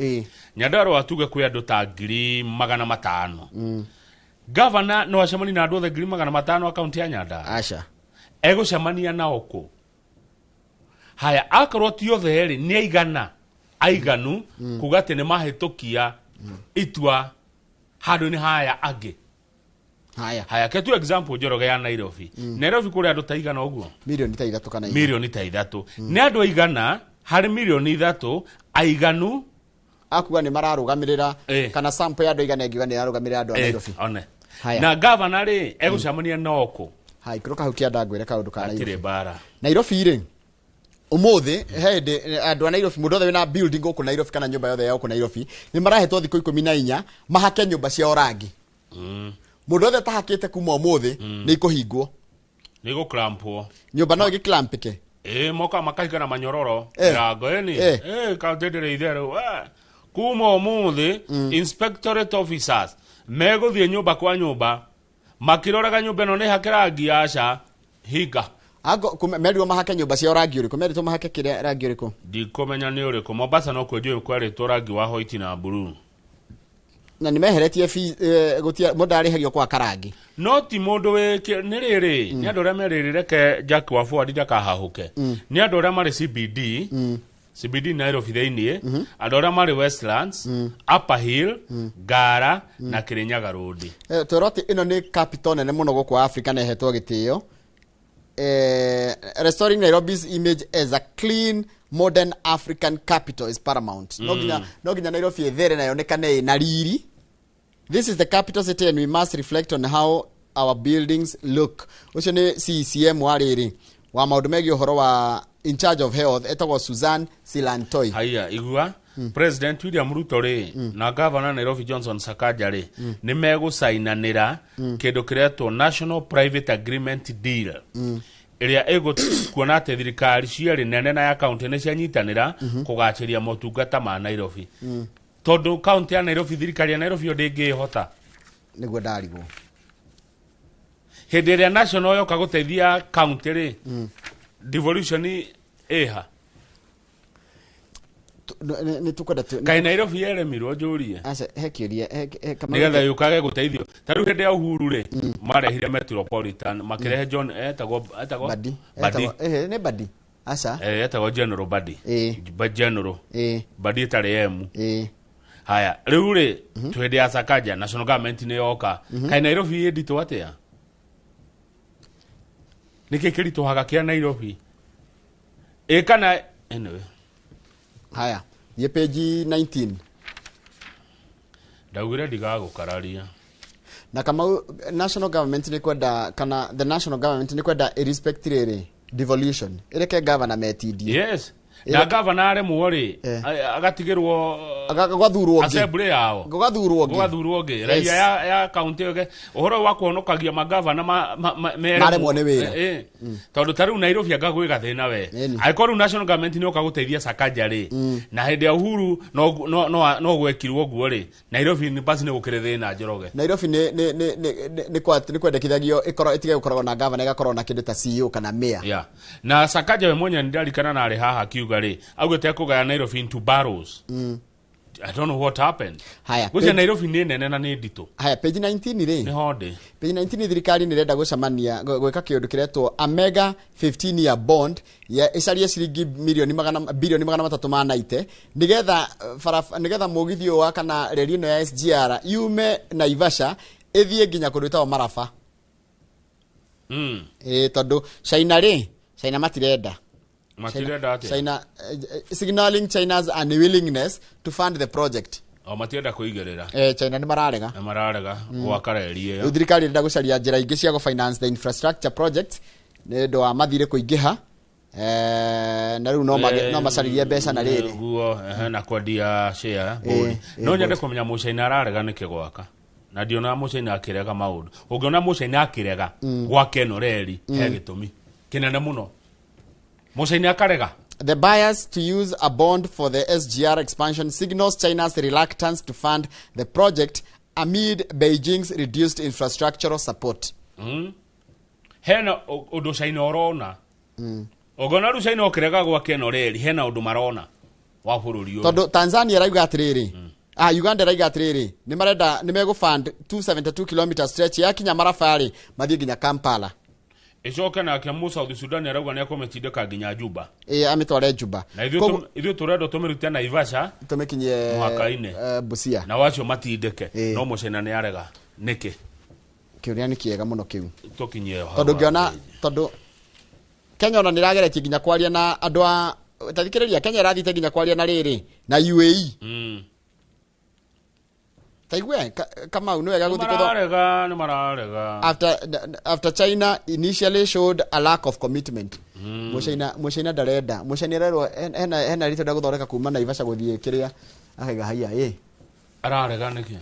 Nyandarũa tuge kwĩ andũ ta 500,000. Gavana no acemanie na andũ othe 500,000 a kaunti ya Nyandarũa? Aca. Egũcemania nao kũ? Haya, akorwo ti othe rĩ, nĩ aigana aiganu kuga atĩ nĩ mahĩtũkia itua handũ-inĩ haya angĩ? Haya. Haya, ke tu example, Njoroge, ya Nairobi. Nairobi kũrĩ andũ ta igana ũguo? Mirioni ta 3 kana 4. Mirioni ta 3. Nĩ andũ aigana harĩ mirioni 3 aiganu Akuga nĩ mararũgamĩrĩra, kana sample ya andũ aigana ĩngiuga nĩ ĩrarũgamĩrĩra andũ a Nairobi? One. Haya. Na gavana rĩ, egũcemania nao kũ? Hai, ikũrũka hau kĩanda ngwĩre kaũndũ ka Hatirĩ Nairobi. mbara. Nairobi rĩ, ũmũthĩ he hĩndĩ andũ a Nairobi, mũndũ othe wĩna building gũkũ Nairobi kana nyũmba yothe ya gũkũ Nairobi, nĩ marahetwo thikũ 14 mahake nyũmba ciao rangi. Mũndũ othe atahakĩte, kuma ũmũthĩ nĩ ikũhingwo. Nĩ gũklampwo. Nyũmba no ĩgĩklampĩke. Ĩ, moka makahinga na manyororo mĩrango ĩni. Kaunti ndĩrĩ itherũ. Kuma ũmũthĩ inspectorate officers megũthiĩ nyũmba kwa nyũmba makĩroraga nyũmba ĩno nĩ hake rangi, aca, hinga. Merirwo mahake nyũmba ciao rangi ũrĩkũ? Merirwo mahake kĩrĩa rangi ũrĩkũ? Ndikũmenya nĩ ũrĩkũ. Mombasa no kwenjũ kwerĩtwo rangi wa white na blue. Na nĩ meheretie fee, gũtia mũndũ arĩhagio kwa karangi. No ti mũndũ wĩ nĩ rĩrĩ, nĩ andũ arĩa merĩrĩ, reke Jack wa Forward ndakahahũke, nĩ andũ arĩa marĩ CBD, CBD Nairobi thĩiniĩ, andũ arĩa marĩ Westlands, Upper Hill, Ngara na Kirinyaga Road. Twerwo atĩ ĩno nĩ capital nene mũno gũkũ Africa na ĩhetwo gĩtĩo. Restoring Nairobi's image as a clean, modern African capital is paramount. No nginya no nginya Nairobi ĩthere na yonekane ĩna riri. This is the capital city and we must reflect on how our buildings look. Ũcio nĩ CCM wa rĩrĩ Wa maũndũ megiĩ ũhoro wa in charge of health etagwo Susan Silantoi. Haya, igua. President William Ruto rĩ na Governor Nairobi Johnson Sakaja rĩ nĩ megũcainanĩra kĩndũ kĩretwo National Private Agreement Deal ĩrĩa ĩgũkuona atĩ thirikari cierĩ nene na ya kaunti nĩ cianyitanĩra kũgacĩria motungata ma Nairobi, tondũ kaunti ya Nairobi, thirikari ya Nairobi yo ndĩngĩhota. Nĩguo ndarigwo. Hĩndĩ ĩrĩa national yoka gũteithia kaunti rĩ, devolution ĩha? Nĩ tũkwenda Kaĩ Nairobi yeremirwo, njũrie? Aca, he kĩũria Kamau. Nigetha yũkage gũteithio. Ta rĩu hĩndĩ ya Uhuru rĩ, marehire Metropolitan, makĩrehe John etagwo Badi. Badi. Nĩ Badi, aca. Etagwo General Badi. General Badi ĩtarĩ M. Haya, rĩu rĩ, hĩndĩ ya Sakaja national government nĩ yoka. Kaĩ Nairobi ĩ nditũ atĩa? Nĩkĩ kĩritũhaga kĩa Nairobi ĩ kana anyway. Haya, thiĩ page 19. Ndaugire ndigagũkararia. Na Kamau, national government nĩ kwenda, kana the national government nĩ kwenda irespect rĩrĩ devolution, ĩreke governor metindie. Yes, na gavana aremwo rĩ, agatigĩrwo gwathurwo ũngĩ. Assembly yao. Gũgathurwo ũngĩ. Gũgathurwo ũngĩ. Raia ya kaunti ĩyo ũhoro wa kũhonokagia magavana Maremwo nĩ wĩra. Tondũ ta rĩu Nairobi anga gwĩ gathĩna we, angĩkorwo rĩu national government nĩ oka gũteithia Sakaja rĩ, na hĩndĩ ya Uhuru no gwekirwo ũguo rĩ, Nairobi nĩ basi nĩ gũkĩrĩ thĩna, Njoroge. Nairobi nĩ kwendekithagio ĩkorwo ĩtige gũkoragwo na governor, ĩgakorwo na kĩndũ ta CEO kana mayor. Yeah. Na Sakaja we mwenyewe nĩ ndarikana na arĩ haha akiuga rĩ, augĩte akũgaya Nairobi into boroughs. I don't know what happened. Haya. Gwĩcia Nairobi nĩ nene na nĩ nditũ. Haya, page 19 rĩ. Nĩ honde. Page 19, thirikari nĩ ĩrenda gũcemania gwĩka kĩũndũ kĩretwo a mega 15 year bond ya ĩcarie ciringi milioni magana bilioni 390 nĩgetha nĩgetha mũgithi ũyũ wa kana reri ĩno ya SGR yume Naivasha ĩthiĩ nginya kũndũ ĩtagwo Maraba. Ĩ tondũ China rĩ, China matirenda. Matirenda atĩa? China, signaling China's unwillingness to fund the project. O matirenda kũigĩrĩra. China nĩ mararega. Nĩ mararega gwaka reri Rĩu ĩyo. Thirikari ĩrenda gũcaria njĩra ingĩ cia gũ-finance the infrastructure project nĩ ũndũ wa mathirĩ kũingĩha, na rĩu no macaririe mbeca na rĩrĩ. Guo na kwendia share board. No nyende board. Kũmenya mũcaina ararega nĩkĩ gwaka, na ndionaga mũcaina akĩrega maũndũ. Ũngĩona mũcaina akĩrega gwaka ĩno reri, he gĩtũmi kĩnene mũno mũcaina akarega. The bias to use a bond for the SGR expansion signals China's reluctance to fund the project amid Beijing's reduced infrastructural support. Hena ũndũ China ũrona. Ũngĩona rĩu China ũkĩrega gwaka ĩno reri, hena ũndũ marona wa bũrũri ũyũ. Tondũ Tanzania ĩrauga atĩrĩrĩ, Uganda ĩrauga atĩrĩrĩ, nĩ marenda nĩ megũfund 272 km stretch yakinya Maraba rĩ, mathiĩ nginya Kampala. Ĩcoke nake mu South Sudan arauga nĩ ekũmĩtindĩka nginya Juba. Ĩ, amĩtware Juba. Na ithuĩ ithuĩ tũrendwo tũmĩrute Naivasha tũmĩkinyie mũhaka-inĩ. Busia. Na wacio matindĩke, no mũcaina nĩ arega nĩkĩ? Kĩũria nĩ kĩega mũno kĩu. Tũkinyie hau. Tondũ ngĩona, tondũ Kenya ona nĩ ĩrageretie nginya kwaria na andũ a tathikĩrĩria, Kenya ĩrathiĩte nginya kwaria na rĩrĩ na UAE. Taigue Kamau, nĩ wega Nĩ gũthiĩ gũtho mararega, nĩ mararega. After China initially showed a lack of commitment. Mũcaina ndarenda, mũcaina arerwo hena rĩtwa gũthondeka kuma Naivasha gũthiĩ kĩrĩa, akaiga haiya ĩ. Ararega nĩkĩ?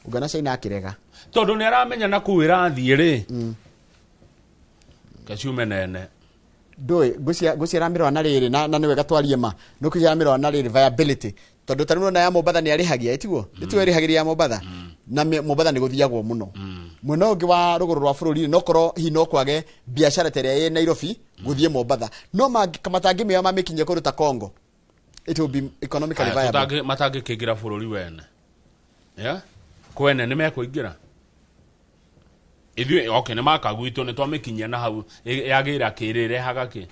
Ũngĩona China akĩrega. Tondũ nĩ aramenya na kũu ĩrathiĩ rĩ, kaciume nene. Ndũĩ ngũcia ĩramĩrora na rĩrĩ na nĩ wega twarie ma nĩ kũcia ĩramĩrora na rĩrĩ viability, tondũ ta rĩu nĩwona ya Mombatha nĩ arĩhagia, ĩtiguo ĩtiguo ĩrĩhagĩria ya Mombatha, na Mombatha nĩ gũthiagwo mũno. Mwena ũngĩ wa rũgũrũ rwa bũrũri no korwo hihi no kwage biacara ta ĩrĩa ĩ Nairobi gũthiĩ Mombatha, no matangĩmĩoya mamĩkinyie kũndũ ta Congo, it will be economically Aya, viable. Matangĩkĩingĩra bũrũri wene, yeah? Kwene nĩ mekũingĩra ithuĩ, okay, nĩ maka gwitũ nĩ twamĩkinyia na hau yagĩra kĩrĩ ĩrehaga kĩ.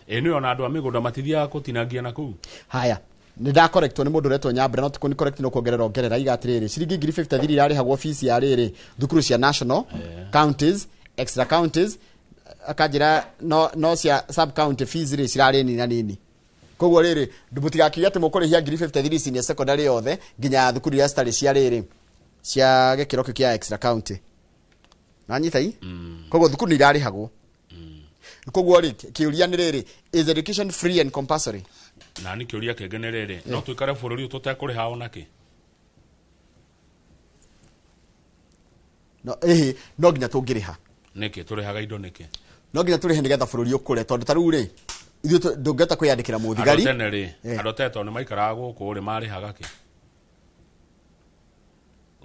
Ĩ nĩ ona andũ a mĩgũnda matithiaga kũtinangia na kũu. Haya, nĩ ndakorektwo nĩ mũndũ ũretwo Nyambura, no tikũni correct, no kuongerera ongerera iga atĩrĩrĩ, ciringi 53,000 irarĩhagwo fees ya rĩrĩ thukuru cia national, counties, extra counties, akanjĩra no cia sub county fees rĩ cirarĩ nini na nini. Koguo rĩrĩ, mũtigakiuge atĩ mũkũrĩhia 53,000 senior secondary yothe nginya thukuru iria citarĩ cia rĩrĩ cia gĩkĩro kĩu kĩa extra county. Nanyita i koguo thukuru nĩ irarĩhagwo. Koguo rĩ, kĩũria nĩ rĩrĩ, is education free and compulsory? Na nĩ kĩũria kĩngĩ nĩ rĩrĩ, no tũikare bũrũri ũyũ tũtekũrĩha ona kĩ? No ĩhĩ, no nginya tũngĩrĩha. Nĩkĩ tũrĩhaga indo nĩkĩ? No nginya tũrĩhe nĩgetha bũrũri ũkũre, tondũ ta rĩu rĩ, ithuĩ ndũngĩhota kwĩyandĩkĩra mũthigari. Andũ tene rĩ, andũ tene tondũ nĩ maikaraga gũkũ rĩ, marĩhaga kĩ?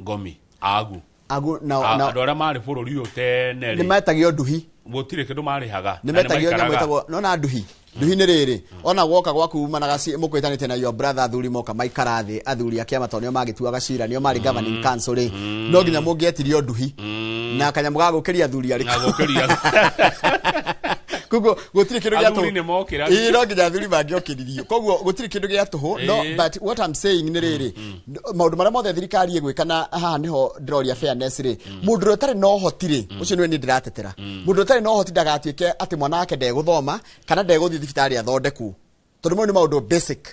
Ngomi, agu. Agu na Andũ arĩa marĩ bũrũri ũyũ tene nĩ rĩ, metagio nduhi. Gũtirĩ kĩndũ marĩhaga. Nĩ Na metagio nyamũ maikaraga. ĩtagwo nona nduhi. Nduhi nĩ rĩrĩ, ona woka gwaku umanaga mũkwĩtanĩte na your brother, athuri moka maikara thĩ, athuri a kĩama tondũ nĩo magĩtuaga cira, nĩo marĩ governing council rĩ, no nginya mũngĩetirio nduhi na kanyamũ ga gũkĩria athuri Na arĩkũ. gũkĩria. Koguo gũtirĩ kĩndũ gĩa Athuri tũhũ. nĩ mokĩra. Ĩĩ, no nginya athuri mangĩokĩririo, koguo gũtirĩ kĩndũ gĩa tũhũ. No but what I'm saying nĩ rĩrĩ, maũndũ marĩa mothe thirikari ĩgwĩka, na haha nĩho ndĩroria fairness rĩ, mũndũ ũrĩa ũtarĩ na ũhoti rĩ, ũcio nĩwe niĩ ndĩratetera. Mũndũ ũrĩa ũtarĩ na ũhoti ndagatuĩke atĩ mwana wake ndegũthoma kana ndegũthiĩ thibitarĩ athondekwo, tondũ mau nĩ maũndũ basic.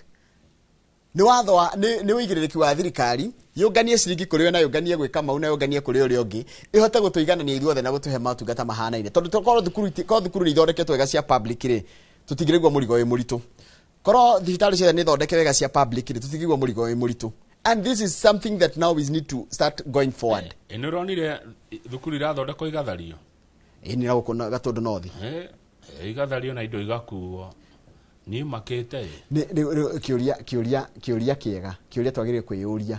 Nĩ watho wa nĩ ũigĩrĩrĩki wa thirikari yũnganie ciringi kũrĩ we na yũnganie gwĩka mau na yũnganie kũrĩ ũrĩa ũngĩ, ĩhote gũtũiganania ithuothe na gũtũhe motungata mahanaine, tondũ korwo thukuru korwo thukuru nĩ ithondeketwo wega cia public rĩ, tũtingĩrĩgwo mũrigo wĩ mũritũ. Korwo thibitarĩ ciothe nĩ thondeke wega cia public rĩ, tũtingĩigua mũrigo wĩ mũritũ. And this is something that now we need to start going forward. Ĩ, nĩ ũronire thukuru irathondekwo igathario? Ĩ, nĩ na gũkũ Gatũndũ North. Igathario na indo igakuo, niĩ makĩte ĩ. Nĩ kĩũria kĩega, kĩũria twagĩrĩire kwĩyũria.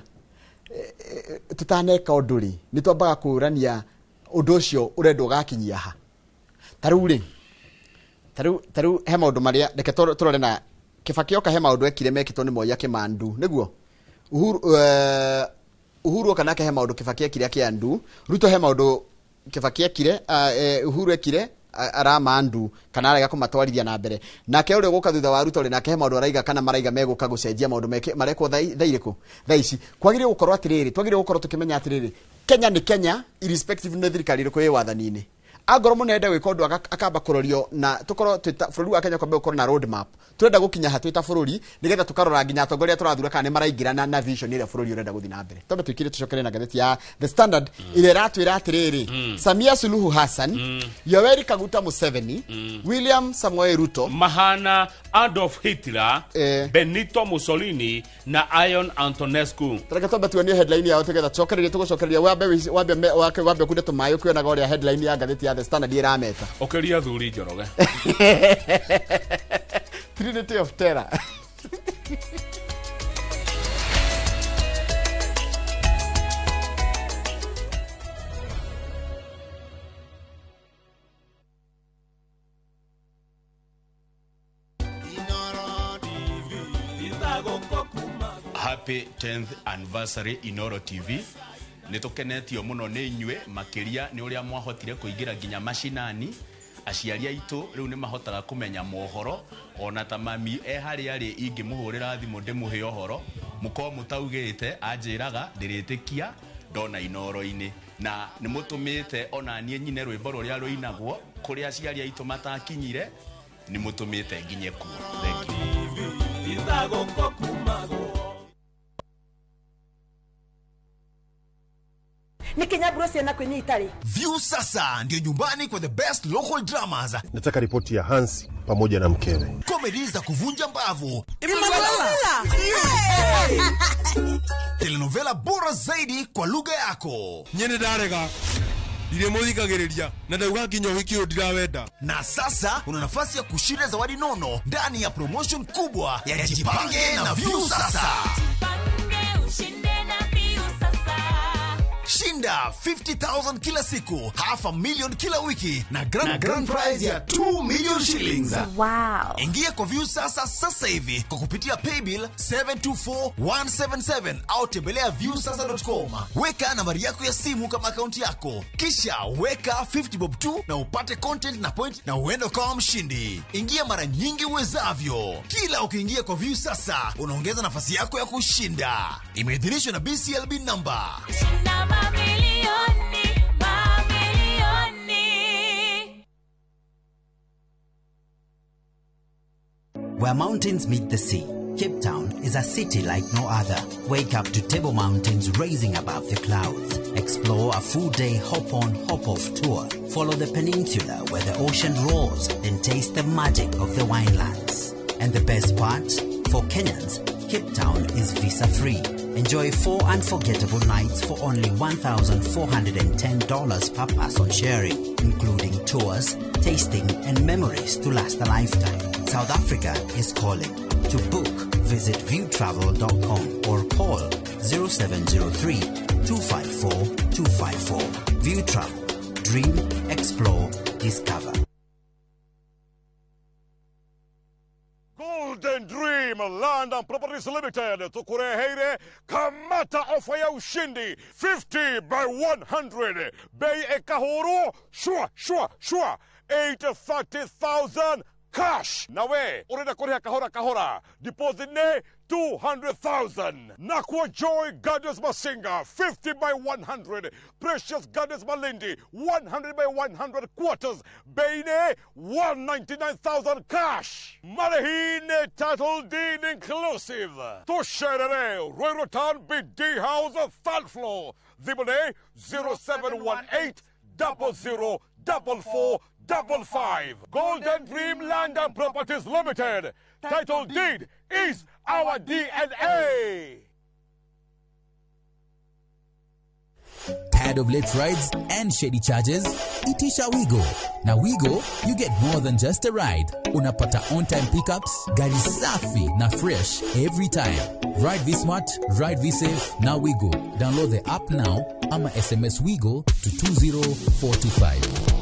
Tũtaneka ũndũ rĩ, nĩ twambaga kũũrania ũndũ ũcio ũrendwo ũgakinyia ha. Ta rĩu rĩ, ta rĩu he maũndũ marĩa reke tũrore na Kibaki oka, he maũndũ ekire mekĩtwo nĩ Moi akĩmandu nĩguo Uhuru, Uhuru oka nake he maũndũ Kibaki ekire akĩandu. Ruto he maũndũ Kibaki ekire, Uhuru ekire aramandu kana arega kũmatwarithia na mbere. Nake ũrĩa ũgũka thutha wa Ruto rĩ, nake he maũndũ araiga kana maraiga megũka gũcenjia maũndũ meke marekwo thaa irĩkũ thaa ici. Kwagĩrĩire gũkorwo atĩrĩrĩ, twagĩrĩire gũkorwo tũkĩmenya atĩrĩrĩ, Kenya nĩ Kenya irrespective nĩ thirikari ĩrĩkũ ĩ wathani-inĩ. Angorwo mũnene enda gwĩka ũndũ, akamba kũrorio na tũkorwo twĩta bũrũri wa Kenya kwamba gũkorwo na road map, turenda gũkinya ha twĩta bũrũri, nĩgetha tũkarora nginya atongoria tũrathura kana nĩ maraingĩrana na vision ĩrĩa bũrũri ũrenda gũthiĩ na mbere. Twambe tũikire tũcokere na ngathĩti ya The Standard ĩrĩa ĩratwĩra atĩrĩrĩ, Samia Suluhu Hassan, Yoweri Kaguta Museveni, William Samoei Ruto mahana Adolf Hitler, Benito Mussolini na Ion Antonescu. Reke twambe tuonie headline yao tugetha tucokererie, tũgũcokereria. Wambe wambe wake wambe kunde tũmaĩ ũkĩonaga ũrĩa headline ya ngathĩti ya The Standard ĩrameta. Ũkĩria thuri Njoroge. Trinity of Terror. Happy 10th anniversary Inoro TV. Nĩ tũkenetio mũno nĩ inyuĩ, makĩria nĩ ũrĩa mwahotire kũingĩra nginya macinani. Aciari aitũ rĩu nĩ mahotaga kũmenya mohoro, ona ta mami e harĩa arĩ, ingĩmũhũrĩra thimũ ndĩmũhe ũhoro mũkorwo mũtaugĩte, anjĩraga ndĩrĩtĩkia ndona Inoro-inĩ. Na nĩ mũtũmĩte ona niĩ nyine rwĩmbo rũrĩa rũinagwo kũrĩa aciari aitũ matakinyire, nĩ mũtũmĩte nginye kuo. Thank you. Nĩ kinyamburo ciana kwĩnyia itarĩ. View Sasa ndio nyumbani kwa the best local dramas, Nataka ripoti ya Hansi pamoja na mkewe. Comedy za kuvunja mbavu, telenovela bora zaidi kwa lugha yako. Nyene ndarega ndirĩ mũthikagĩrĩria na ndauga nginya ũhiki ũyũ ndirawenda. Na sasa una nafasi ya kushinda zawadi nono ndani ya promotion kubwa ya Jipange na View Sasa. Ushinde na View Sasa. Shinda 50,000 kila siku, half a million kila wiki na grand prize ya 2 million shillings. Wow. Ingia kwa View Sasa sasa hivi kwa kupitia paybill 724177 au tembelea viewsasa.com. Weka nambari yako ya simu kama akaunti yako, kisha weka 50 bob tu na upate content na point na uende ukawa mshindi. Ingia mara nyingi uwezavyo. Kila ukiingia kwa View Sasa unaongeza nafasi yako ya kushinda. Imeidhinishwa na BCLB number. Shinda mamilioni, mamilioni. Where mountains meet the sea, Cape Town is is a city like no other. Wake up to Table Mountains raising above the clouds. Explore a full day hop on, hop off tour. Follow the peninsula where the ocean roars and taste the magic of the winelands. And the best part? For Kenyans, Cape Town is visa free. Enjoy 4 unforgettable nights for only $1,410 per person sharing, including tours, tasting, and memories to last a lifetime. South Africa is calling. To book, visit viewtravel.com or call 0703 254 254. View Travel. Dream, explore, discover. Golden Dream Land and Properties Limited tukureheire kamata ofa ya ushindi 50 by 100 bei ekahuru shua shua shua 830,000 cash nawe urenda kuriha kahora kahora deposit ne 200,000. Nakwa Joy Gardens Masinga 50 by 100, Precious Gardens Malindi 100 by 100 quarters bei 199,000 cash. Marehine title deed inclusive. Tusherere Ruiru Town BD House third floor. Thimũ 0718 00 44 55. Golden Dream Land and Properties Limited. Title deed is our DNA. Tired of late rides and shady charges? Itisha Wigo. Na Wigo, you get more than just a ride. Unapata on-time pickups, gari safi na fresh every time. Ride V-Smart, ride V-Safe, na Wigo. Download the app now ama SMS Wigo to 20425.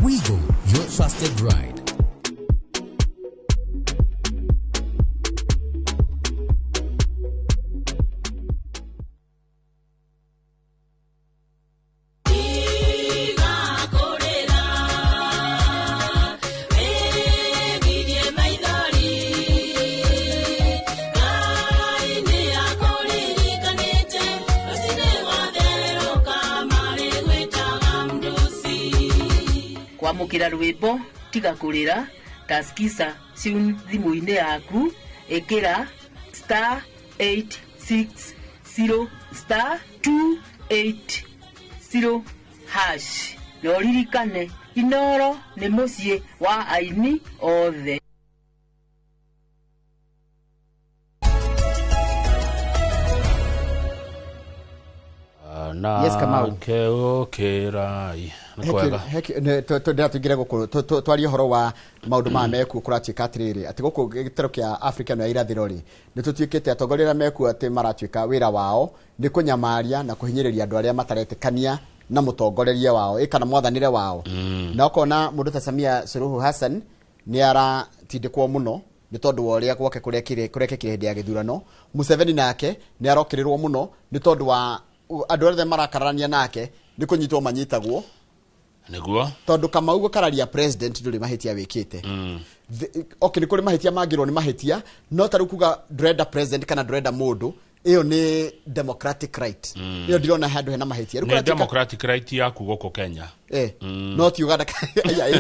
Wigo, your trusted ride. Kwamũkĩra rwĩmbo tiga kũrĩra taskisa tune thimũ-inĩ yaku ĩkĩra star 860 star 280 hash na ũririkane Inoro nĩ mũciĩ wa aini othe. Na Yes, Kamau. Keokerai. Ndĩratũingĩre gũkũ twarie ũhoro wa maũndũ maya mekuo kũratuĩka atĩrĩrĩ atĩ gũkũ gĩtarũ kĩa Afrika ĩno ya irathĩro rĩ nĩ tũtuĩkĩte atongoria arĩa mekuo atĩ maratuĩka wĩra wao nĩ kũnyamaria na kũhinyĩrĩria andũ arĩa mataretĩkania na mũtongorerie wao ĩ kana mwathanĩre wao. Na ũkona mũndũ ta Samia Suluhu Hassan nĩ aratindĩkwo mũno nĩ tondũ wa ũrĩa gwake kũrekire kũrekĩkire hĩndĩ ya gĩthurano. Museveni nake nĩ arokĩrĩrwo mũno nĩ tondũ wa andũ othe marakararania nake nĩ kũnyitwo manyitagwo nĩguo tondũ Kamau gũkararia president ndũrĩ mahĩtia wĩkĩte. Okay, nĩ kũrĩ mahĩtia mangĩrwo nĩ mahĩtia no ta rĩu kuga ndũrenda president kana ndũrenda mũndũ ĩyo nĩ democratic right. Ĩyo ndirona handũ hena mahĩtia. Rĩu nĩ kũratuĩka democratic right yaku gũkũ Kenya. No ti Uganda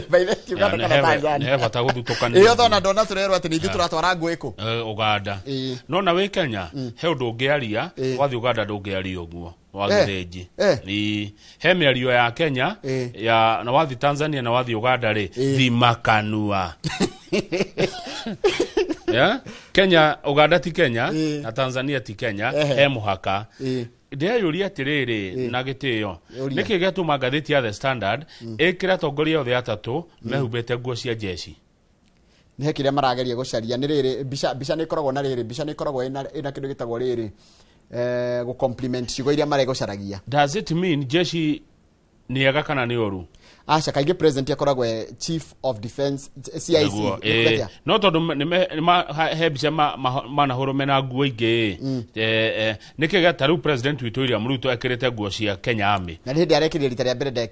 by the ti Uganda kana Tanzania nĩ bata gũthutũkanĩria. Ĩyo thona ndona tũrerwo atĩ nĩ ithuĩ tũratwara ngũĩ kũ Uganda. No na wĩ Kenya he ũndũ ũngĩaria wathiĩ Uganda ndũngĩaria ũguo wa gĩthĩnji. He mĩario ya Kenya ya na wathi Tanzania na wathi Uganda rĩ thima kanua. Yeah? Kenya Uganda ti Kenya na Tanzania ti Kenya he mũhaka. Ndĩreyũria atĩrĩrĩ na gĩtĩo nĩkĩ gĩatũma ngathĩti ya The Standard ĩkĩre atongoria othe atatũ mehumbĩte nguo cia jeshi? Nĩ he kĩrĩa marageria gũcaria nĩ rĩrĩ mbica nĩ ĩkoragwo na rĩrĩ mbica nĩ ĩkoragwo ĩna kĩndũ gĩtagwo rĩrĩ gũ compliment ciugo iria maregũcaragia. Does it mean jeshi nĩ ega kana nĩ ũru? Aca kaingĩ president akoragwo e chief of defense CIC. No tondũ he mbica manahũrwo mena nguo ingĩ nĩkĩ gĩa ta rĩu president witũ William Ruto ekĩrĩte nguo cia Kenya Army na nĩ hĩndĩ arekĩrire rita rĩa mbere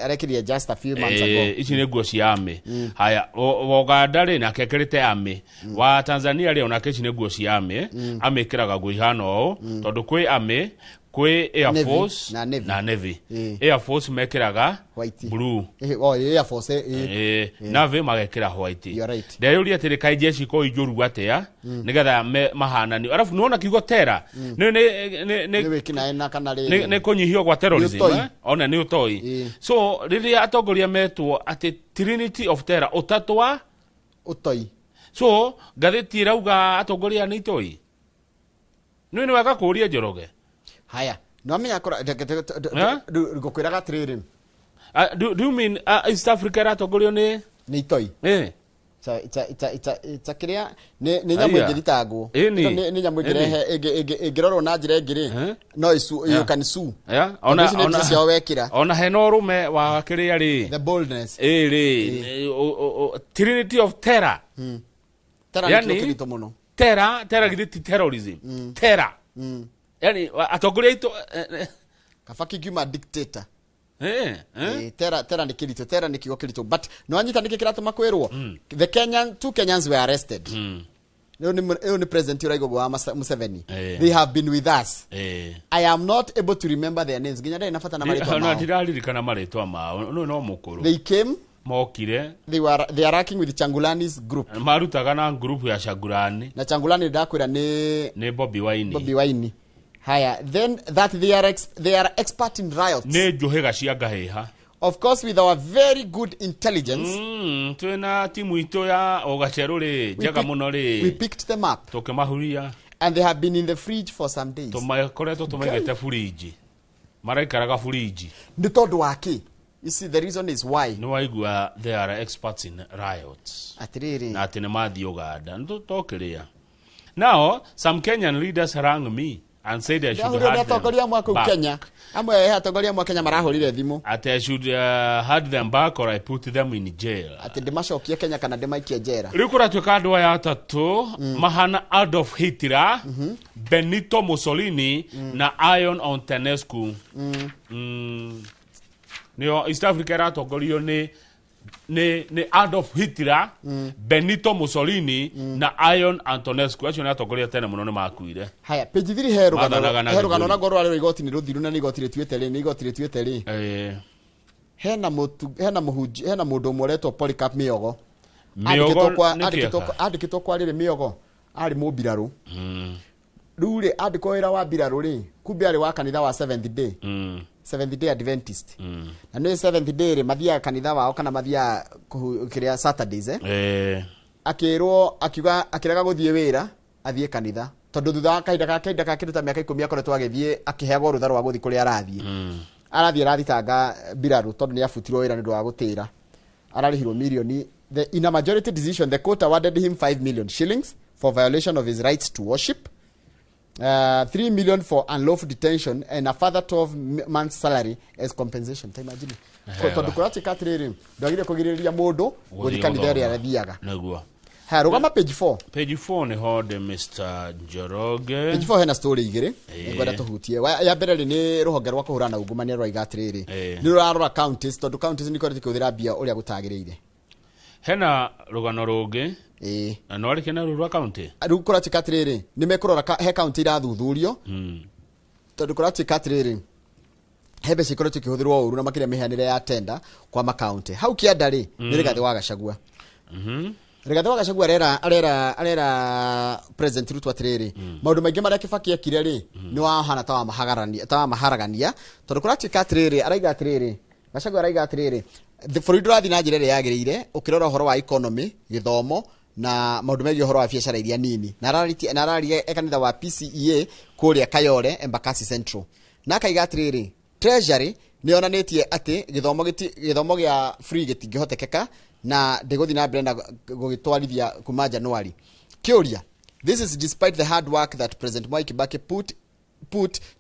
arekĩrire just a few months ago. Ici nĩ nguo cia Army. Haya wa Uganda rĩ nake ekĩrĩte Army, wa Tanzania rĩ onake ici nĩ nguo cia Army. Army ĩkĩraga nguo ihana ũũ tondũ kwĩ Army Kwĩ Air Navy Force na Navy. Na Navy. Ĩĩ. Air Force mekĩraga White. Blue. Oh, Air Force, Eh, Navy magekĩra white. You're right. Ndeyũria atĩrĩ, kaĩ jeshi ko injũru atĩa nĩgetha mahananio? Arabu nĩwona kiugo tera Nĩ wĩkinaĩ na kana rĩrĩ. nĩ kũnyihio gwa terrorism. Nĩ ũtoi. Eh? Ona nĩ ũtoi. So rĩrĩa atongoria metwo atĩ Trinity of Terror, ũtatũ wa ũtoi, so ngathĩti ĩrauga atongoria nĩ itoi. Nĩ wega kũũria Njoroge. Haya, nĩwamenya Eh? ngũkwĩraga atĩrĩrĩ. Do you mean East Africa ĩratongorio nĩ Nĩ itoi? Eh. Ta kĩrĩa nĩ nyamũ Aya. ĩngĩthitangwo. Ĩni. Ĩno nĩ nyamũ ĩngĩrehe ĩngĩrorwo na njĩra ĩngĩ rĩ, no isu, you can sue. Ona Tondũ ici nĩ mbica ciao wekĩra. Ona hena ũrũme wa kĩrĩa rĩ. The boldness. Ĩ rĩ, Trinity of Terror. Terror nĩ Yani, kiugo kĩritũ mũno. Terror githĩ ti terrorism? Terror. Yani atongoria aitũ Kaba kingiuma dictator. Tera Tera nĩ kĩritũ, tera nĩ kiugo kĩritũ, but nĩwanyita nĩkĩ kĩratũma kwĩrwo the Kenyan, two Kenyans were arrested. Ũyũ nĩ president ũraiga ũguo wa Museveni. They have been with us. I am not able to remember their names, nginya ndarĩ na bata na marĩtwa Na mao. ndiraririkana marĩtwa mao no no mũkũrũ. They came. Mokire. They are working with Changulani's group. Marutaga na group ya Chagurani. Na Changulani ndakwĩra nĩ Nĩ Bobi Wine. Bobi Wine. Haya, then that they are expert in riots. Nĩ njũhĩga cia ngahĩha. Of course, with our very good intelligence, Twĩna timu itũ ya ũgacerũ rĩ njega mũno rĩ, we picked them up. Tũkĩmahuria. And they have been in the fridge for some days. Tũmakoretwo tũmaigĩte burinji, maraikaraga burinji. Nĩ tondũ wa kĩ? You see, the reason is why. Nĩ waigua, they are experts in riots. Atĩrĩrĩ. Na atĩ nĩ mathiĩ Uganda nĩ tũkĩrĩa. Now some Kenyan leaders rang me and said I should Ndahũrirwo nĩ hand them atongoria amwe a kũu back. Kenya. Amwe he atongoria amwe a Kenya marahũrire thimũ. Atĩ I should hand them back or I put them in jail. Atĩ ndĩmacokie Kenya kana ndĩmaikie njera. Rĩu kũratuĩka andũ aya atatũ mahana Adolf Hitler, Benito Mussolini na Ion Antonescu. Nĩo East Africa ĩratongorio nĩ Adolf Hitler, Benito Mussolini na Ion Antonescu. Acio nĩ atongoria tene mũno, nĩ makuire. Haya, page 3 he rũgano. Mathanaga na He rũgano gĩthũri. naguo rwarĩ rwa igoti nĩ rũthiru na nĩ igoti rĩtuĩte rĩ, nĩ igoti rĩtuĩte rĩ. Hena mũtu, hena mũhunji, hena mũndũ ũmwe ũretwo Polycarp Mĩogo. Mĩogo Andĩkĩtwo kwa nĩ andĩkĩtwo kĩeka? Andĩkĩtwo kwa rĩrĩ, Mĩogo arĩ mũmbirarũ. Rĩu rĩ, andĩkwo wĩra wa mbirarũ rĩ, kumbe arĩ wa kanitha wa Seventh Day. Seventh Day Adventist. Na nĩ Seventh Day rĩ, mathiaga kanitha wao kana mathiaga kĩrĩa Saturdays, eh? Akĩrwo, akiuga, akĩrega gũthiĩ wĩra athiĩ kanitha tondũ thutha wa kahinda ka kĩndũ ta mĩaka 10 akoretwo agĩthiĩ akĩheagwo rũtha rwa gũthiĩ kũrĩa arathiĩ arathitanga mbirarũ tondũ nĩ abutirwo wĩra nĩ ũndũ wa gũtĩra. Ararĩhirwo milioni. In a majority decision, the court awarded him 5 million shillings for violation of his rights to worship, 3 million for unlawful detention and a further 12 months salary as compensation. Ta imagine. Hega. Tondũ kũratuĩka atĩrĩrĩ, ndwagire kũgirĩrĩria mũndũ gũthiĩ kanitha ĩrĩa arathiaga. Nĩguo. Haya, rũgama page 4. Page 4 nĩho ndĩ, Mr Njoroge. Page 4 hena story igĩrĩ ngwenda tũhutie. Ya mbere rĩ, nĩ rũhonge rwa kũhũrana na ungumania rwaiga atĩrĩrĩ, nĩ rũrarora counties tondũ counties nĩ ikoretwo ikĩhũthĩra mbia ũrĩa gũtagĩrĩire. Hena rũgano rũngĩ na no arĩkia na rũrũ rwa county. Rĩu kũratuĩka atĩrĩrĩ, nĩ mekũrora he county irathuthurio tondũ kũratuĩka atĩrĩrĩ, he mbeca ikoretwo ikĩhũthĩrwo ũru na makĩria mĩheanĩre ya tenda kwa makaunti. Hau kĩanda rĩ, nĩ Rigathĩ wa Gachagua. Rigathĩ wa Gachagua arera President Ruto atĩrĩrĩ, maũndũ maingĩ marĩa Kibaki ekire rĩ, nĩ wahana ta wamaharagania tondũ kũratuĩka atĩrĩrĩ, araiga atĩrĩrĩ, Gachagua araiga atĩrĩrĩ, bũrũri ndũrathiĩ na njĩra ĩrĩa yagĩrĩire ũkĩrora ũhoro wa economy, gĩthomo na maũndũ megiĩ ũhoro wa biacara iria nini. Na araririe e kanitha wa PCEA kũrĩa Kayole, Embakasi Central, na akaiga atĩrĩrĩ, Treasury nĩ yonanĩtie atĩ gĩthomo gĩa free gĩtingĩhotekeka na ndĩgũthiĩ na mbere na gũgĩtwarithia kuma January. Kĩũria, this is despite the hard work that President Mwai Kibaki put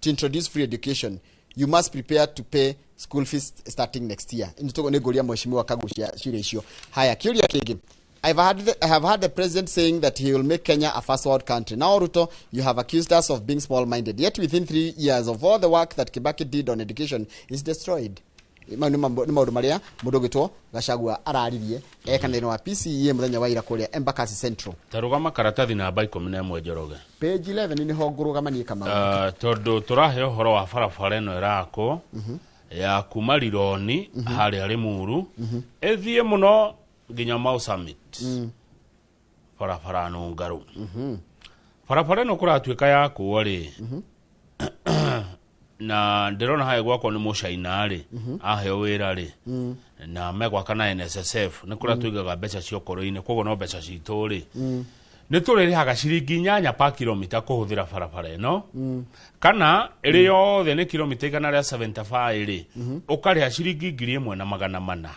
to introduce free education. You must prepare to pay school fees starting next year. Nĩ ngũria mheshimiwa Kagucia ciũria icio. Haya, kĩũria kĩngĩ. I have heard the president saying that he will make Kenya a first world country. Now, Ruto, you have accused us of being small minded. Yet, within 3 years of all the work that Kibaki did on education is destroyed. Mau nĩ maũndũ marĩa mũndũ ũgĩtwo Gachagua araririe eka thĩinĩ wa PCEA mũthenya wa ira kũrĩa Embakasi Central. Tarũgama karatathi namba 11, Njoroge. Page 11 nĩho ngũrũgama niĩ, Kamau. Tondũ tũrahe ũhoro wa barabara ĩno ĩrakwo ya kuma Rironi harĩa Limuru ĩthiĩ mũno nginya Mau Summit, barabara nũngarũ. Barabara ĩno kũratuĩka yakwo rĩ, na ndĩrona harĩa gwakwo nĩ mũcaina rĩ, aheo wĩra rĩ, na megwaka na NSSF, nĩ kũrĩa tũigaga mbeca cia ũkũrũ-inĩ, koguo no mbeca citũ rĩ, nĩ tũrĩrĩhaga ciringi 8 pa kilomita kũhũthĩra barabara ĩno, kana ĩrĩ yothe nĩ kilomita 175 rĩ, ũkarĩha ciringi 1400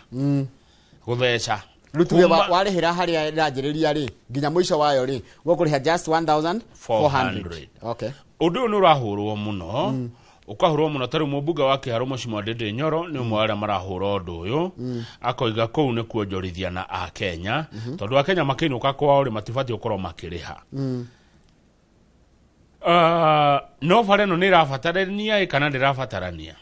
gũtheca. Rĩu tuge warĩhĩra harĩa ĩranjĩrĩria rĩ nginya mũico wayo rĩ, ũkũrĩha just 1400. 400. Okay. Ũndũ ũyũ nĩ ũrahũrwo mũno, ũkahũrwo mũno. Ta rĩu mũmbunge wa Kĩharũ, Mheshimiwa Ndindi Nyoro, nĩ ũmwe wa arĩa marahũra ũndũ ũyũ, akoiga kũu nĩ kuonjorithia na akenya, tondũ akenya makĩinũka kwao rĩ, matibatiĩ gũkorwo makĩrĩha. No bara ĩno nĩ ĩrabatarania ĩ kana ndĩrabatarania?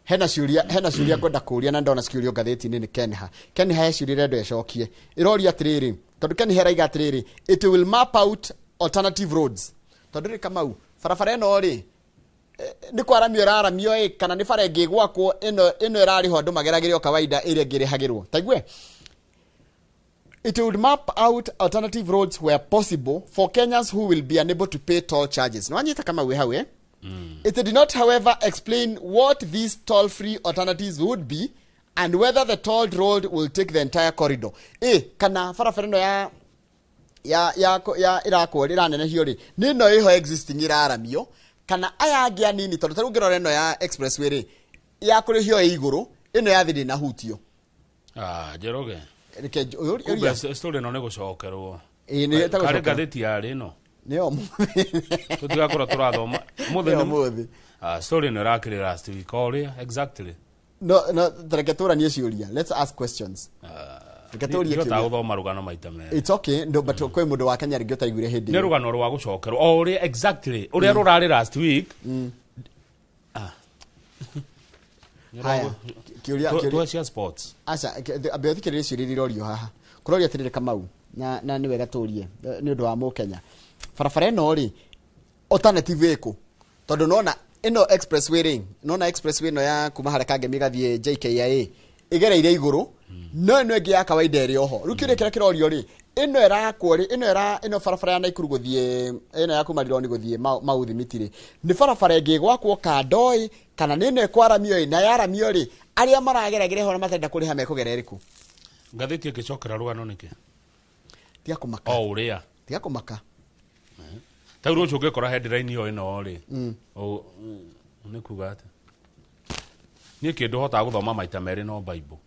Hena ciũria ngwenda kũũria na ndona cikĩũrio ngathĩti-inĩ nĩ Kenha. Kenha he ciũria ĩrenda ĩcokie, ĩroria atĩrĩrĩ, tondũ Kenha ĩraiga atĩrĩrĩ, it will map out alternative roads, tondũ rĩ, Kamau, barabara ĩno rĩ, nĩ kwaramio ĩraramio ĩ, kana nĩ bara ĩngĩ ĩgwakwo ĩno ĩrarĩhwo andũ mageragĩre o kawaida ĩrĩa ĩngĩ ĩrĩhagĩrwo taigue. It would map out alternative roads where possible for Kenyans who will be unable to pay toll charges. Nĩwanyita, kama wĩ hau, eh? It did not, however, explain what these toll-free alternatives would be and whether the tolled road will take the entire corridor. Kana barabara ĩno ya ĩrakwo ĩranenehio rĩ, nĩ ĩno ĩho existing ĩraramio, kana aya angĩ anini, tondũ ta rĩu ũngĩrora ĩno ya expressway rĩ, ya kũrĩhio ĩ igũrũ, ĩno ya thĩ ndĩnahutio. Ah, Njoroge. Reke Kumbe ũria. Story ĩno nĩ gũcokerwo. Ĩĩ, nĩ ĩtagwo Karĩ gũcokerwo. ngathĩti yarĩ ĩno Nĩyo ũmũthĩ. Tũtigakorwo tũrathoma ũmũthĩ. Nĩyo ũmũthĩ. Ah, story ĩno ĩrakĩrĩ last week ũrĩa exactly. No, reke tũranie ciũria. Let's ask questions. Reke tũrie Ndihotaga kĩũria. gũthoma rũgano maita merĩ. It's okay, no, but kwĩ mũndũ wa Kenya rĩngĩ ũtaiguire hĩndĩ Nĩ ĩyo. rũgano rwa gũcokerwo o ũrĩa exactly ũrĩa rũrarĩ last week. Ah. Nĩ Haya, kĩũria Tuwe cia sports. Aca, ambe ũthikĩrĩrie ciũria iria irorio haha. Kũroria atĩrĩrĩ, Kamau, na nĩ wega tũrie nĩ ũndũ wa mũkenya, barabara ĩno rĩ, alternative ĩkũ? Tondũ nona ĩno expressway rĩ, nona expressway ĩno ya kuma harĩa Kangemi ĩgathiĩ JKIA ĩgereire igũrũ, no ĩno ĩngĩ ya kawaida ĩrĩ oho. Rĩu kĩũria kĩrĩa kĩrorio rĩ, ĩno ĩrakwo rĩ, ĩno barabara ya Naikuru gũthiĩ, ĩno ya kuma Rironi gũthiĩ Mau Thimiti rĩ, nĩ barabara ĩngĩ ĩgwakwo kando ĩ, kana nĩ ĩno ĩkwaramio ĩ? Na yaramio rĩ, arĩa marageragĩra ho na matarenda kũrĩha mekũgera ĩrĩkũ? Ngathĩti ĩngĩcokera rũgano nĩkĩ? Tiga kũmaka. O ũrĩa. Tiga kũmaka. Ta rĩu rũciũ ũngĩkora headline ĩyo ĩno rĩ, nĩ kuga atĩa? Niĩ kĩndũ hotaga gũthoma maita merĩ no Bible.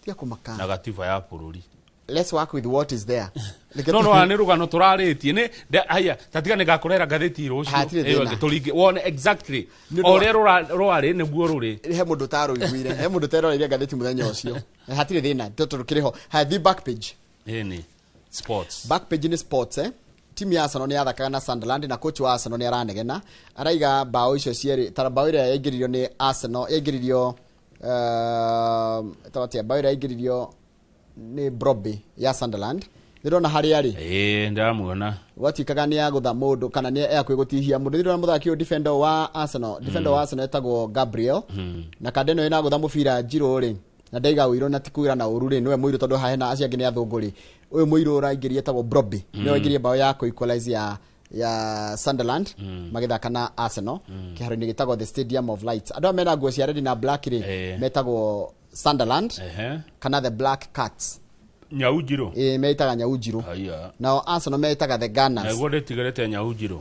Tiga kũmaka. Na gatiba ya bũrũri. Let's work with what is there. No nĩ rũgano tũrarĩtie nĩ haya, tatiga nĩ ngakũrehera ngathĩti rũciũ Hatirĩ ĩyo thĩna. ĩngĩ tũringe wone exactly Nĩ ũndũ o ũrĩa rũarĩ nĩguo rũrĩ. He mũndũ ũtarũiguire, he mũndũ ũteroreire ngathĩti mũthenya ũcio. Hatirĩ thĩna, tondũ kĩrĩ ho. Haya, thiĩ back page. Ĩni sports. Back page nĩ sports, eh? Timu ya Arsenal nĩ yathakaga na Sunderland, na coach wa Arsenal nĩ aranegena, araiga bao icio cierĩ, ta bao ĩrĩa yaingĩririo nĩ Arsenal yaingĩririo, tawatia bao ĩrĩa yaingĩririo nĩ Brobbey ya Sunderland, ndĩrona harĩa rĩ. Ĩĩ, ndamuona. Gwatuĩkaga nĩ agũtha mũndũ kana nĩ akuĩ gũtihia mũndũ. Ndĩrona mũthaki ũyũ, defender wa Arsenal, defender wa Arsenal etagwo Gabriel, na kanda ĩno ĩna gũtha mũbira njirũ rĩ, na ndaiga ũirũ na ti kwĩra na ũru rĩ, nĩwe mũirũ, tondũ haha hena acio angĩ nĩ athũngũ rĩ, ũyũ mũirũ ũraingĩria etagwo Brobbey, nĩwe waingĩria bao ya kũ equalize ya Sunderland magĩthaka na Arsenal kĩharo-inĩ gĩtagwo the Stadium of Lights. Andũ aya mena nguo cia red na black rĩ, metagwo Sunderland kana the Black Cats. Nyau njirũ. Ĩ, metaga nyau njirũ. Haya. Nao Arsenal metaga the Gunners. Naguo ndĩtigĩrĩte nyau njirũ.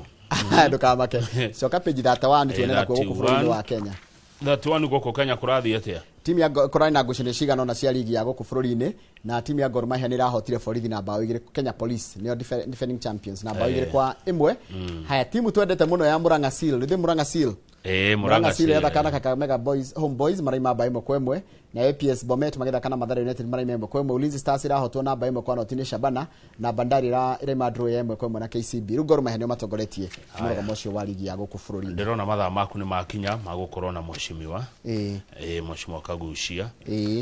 Ndũkamake, coka page 31 tuone nakuo gũkũ bũrũri-inĩ wa Kenya. 31 gũkũ Kenya kũrathiĩ atĩa? Timu ya kũrarĩ na ngucanio cigana ũna cia ligi ya gũkũ bũrũri-inĩ, na timu ya Gor Mahia nĩ ĩrahotire borithi na bao 2. Kenya Police nĩo defending champions na bao 2-1. Haya, timu twendete mũno ya Murang'a Seal, rĩthĩ Murang'a Seal. Ĩĩ. Murang'a Murang'a Seal Seal. yathaka na Kakamega Boys, Home Boys, maraima bao 1-1. Na APS Bomet magĩthaka na Mathare United maraima 1-1. Ulinzi Stars irahotwo namba 1-0 nĩ Shabana, na Bandari iraima draw ya 1-1 na KCB. Rĩu Gor Mahia nĩo matongoretie mũrũgamo ũcio wa ligi ya gũkũ bũrũri-inĩ. Ndĩrona mathaa maku nĩ makinya magũkorwo na mheshimiwa. Ĩĩ, mheshimiwa Kagucia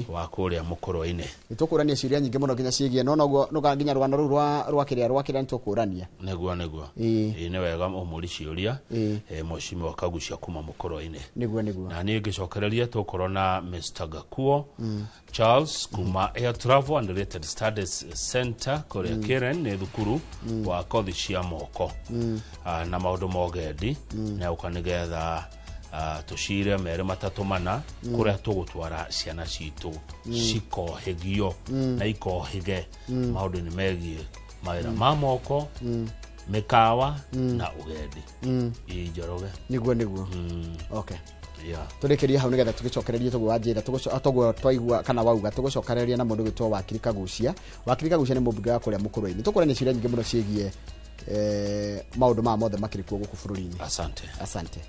wa kũrĩa mũkũrwe-inĩ. Nĩ tũkũrania ciũria nyingĩ mũno nginya ciĩgiĩ no noguo nũga nginya rũgano rũu rwa kĩrĩa nĩ tũkũrania. Nĩguo. Ĩĩ, nĩ wega ũmũri ciũria. Mheshimiwa Kagucia kuma mũkũrwe-inĩ. Nĩguo. Na niĩ ngĩcokereria tũkorwo na Mr. Gakuo Charles kuma Air Travel and Related Studies Center kũrĩa Karen, nĩ thukuru wa kothi cia moko na maũndũ ma ũgendi, na ũka nĩgetha tũcire merĩ matatũ mana kũrĩa tũgũtwara ciana citũ cikohĩgio na ikohĩge maũndũ-inĩ megiĩ mawĩra ma moko, mĩkawa na ũgendi. Ĩ, Njoroge. Nĩguo. Okay. Yeah. Tũrĩkĩrie hau nĩgetha tũgĩcokererie tũguo wanjĩra tũguo twaigua kana wauga tũgũcokereria na mũndũ gwĩtwo Wakiri Kagucia. Wakiri Kagucia nĩ mũmbunge wa kũrĩa mũkũrwe-inĩ. Tũkũrania ciũria nyingĩ mũno ciĩgiĩ maũndũ maya mothe makĩrĩ kuo gũkũ bũrũri-inĩ. Asante. Asante.